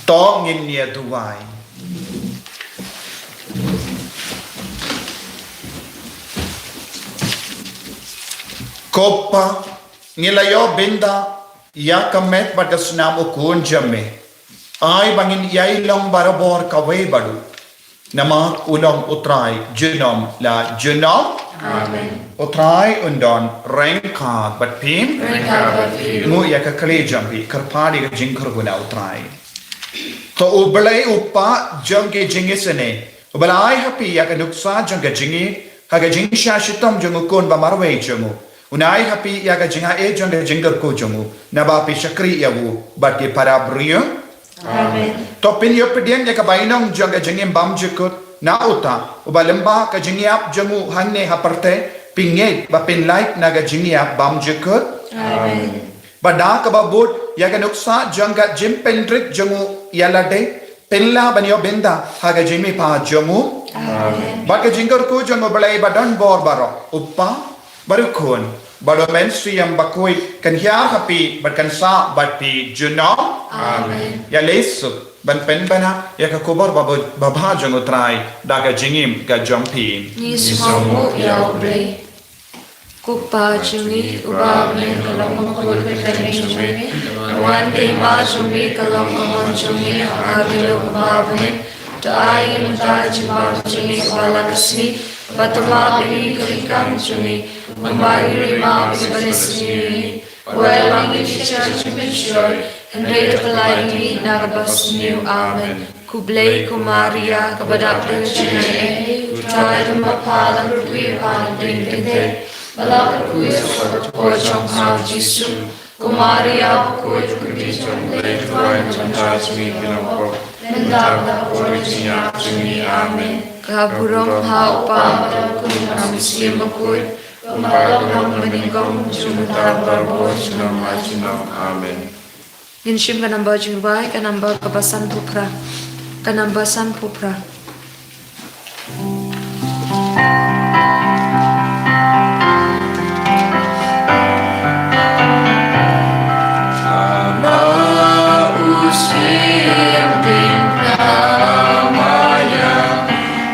To ngin ïa duwai. Ko Pa, ngi la ïoh bynta ïa ka met bad ka snam u Khun jong me. Ai ba ngin ïai long barabor kawei baroh. Namar u long U Trai junom la junom. Amen. U Trai un don ryngkat bad phi. Ryngkat bad phi. Nguh ïa ka kali jong phi, kyrpad ïa ka jingkyrkhu na U Trai. To U Blei U Kpa jong ki jingisynei, uba la ai ha phi ïa ka nuksa jong ka jingïeit ha ka jingshah shitom jong u Khun ba marwei jong u, un ai ha phi ïa ka jingai jong ka jingkyrkhu jong u, naba phi shakri ïa u bad ki para briew. Amen. To phin ïoh pdiang ïa ka bainong jong ka jingim bymjukut na uta uba lyngba ka jingïap jong u hangne ha pyrthei, pynngeit bad pynlait na ka jingïap bymjukut. Amen. Bad da kaba bud ïa ka nuksa jong ka jingpynrit jong u ïa lade, pynlah ban ïoh bynta ha ka jingmihpat jong u. Amen. Bad ka jingkyrkhu jong u Blei ba don bor baroh, u Kpa, bad u Khun, bad u Mynsiem Bakhuid, kan hiar ha phi bad kan sah bad phi junom. Amen. Ïaleh suk ban pynbna ïa ka khubor ba, ba, babha jong u Trai da ka jingim ka jong phi. Ngi sngewbha ïa u Blei. Ko Kpa jong ngi uba ha bneng, ka long ka mut ka kyrteng jong me, ka wan ka hima jong me, ka long ka mon jong me ha ka long kaba ha bneng. To ai ïa ngi mynta ka jingbam jong ngi kaba la ka sngi, bad to map ïa ngi ka kam jong ngi, kumba ngi ruh ngi map ïa kiba leh sngi ïa ngi. Wat la ngi sha ka jingpynshoi, hynrei to pyllait ngi na kaba sniew. Amen. Khublei ko Maria, kaba dap da ka jingaiei, u Trai u don bad pha, la ka ruh phi ha ki kynthei, bad la ka ruh u Ïasoh ka kpoh jong pha u Jisu. Ko Maria bakhuid, ko Mari jong u Blei, to duwai ïa ngi ki nongpop, mynta bad ha ka por ka jingïap jong ngi. Amen. Ka burom ha u Kpa, bad ha u Khun bad ha u Mynsiem Bakhuid, kumba la ka long mynnyngkong, junom, mynta bad barabor, junom la junom. Amen. Ngin shim ka number jingrwai, ka number kaba sanphew phra. Ka number sanphew phra.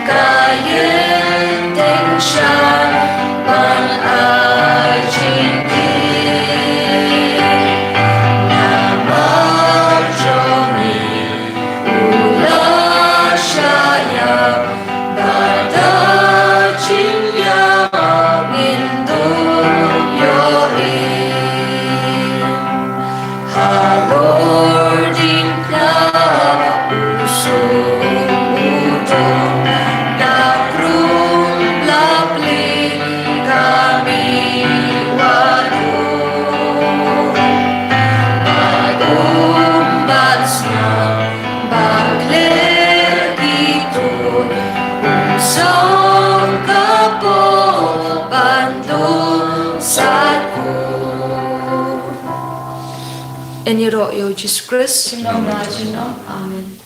Ka ïeng tyngshaiñ ban ai jingïeit. Namar jong ngi u la shah ïap, bad da jingïap ngin dup ïohi. Halor diengphna u sum u dum, da krum bapli ka mih wat um. Bad um ban sngap, bad khleh ki tuid, um song ka pop ban duh satia. Yn ïaroh ïa u Jisu Khrist. Junom la junom. Amen.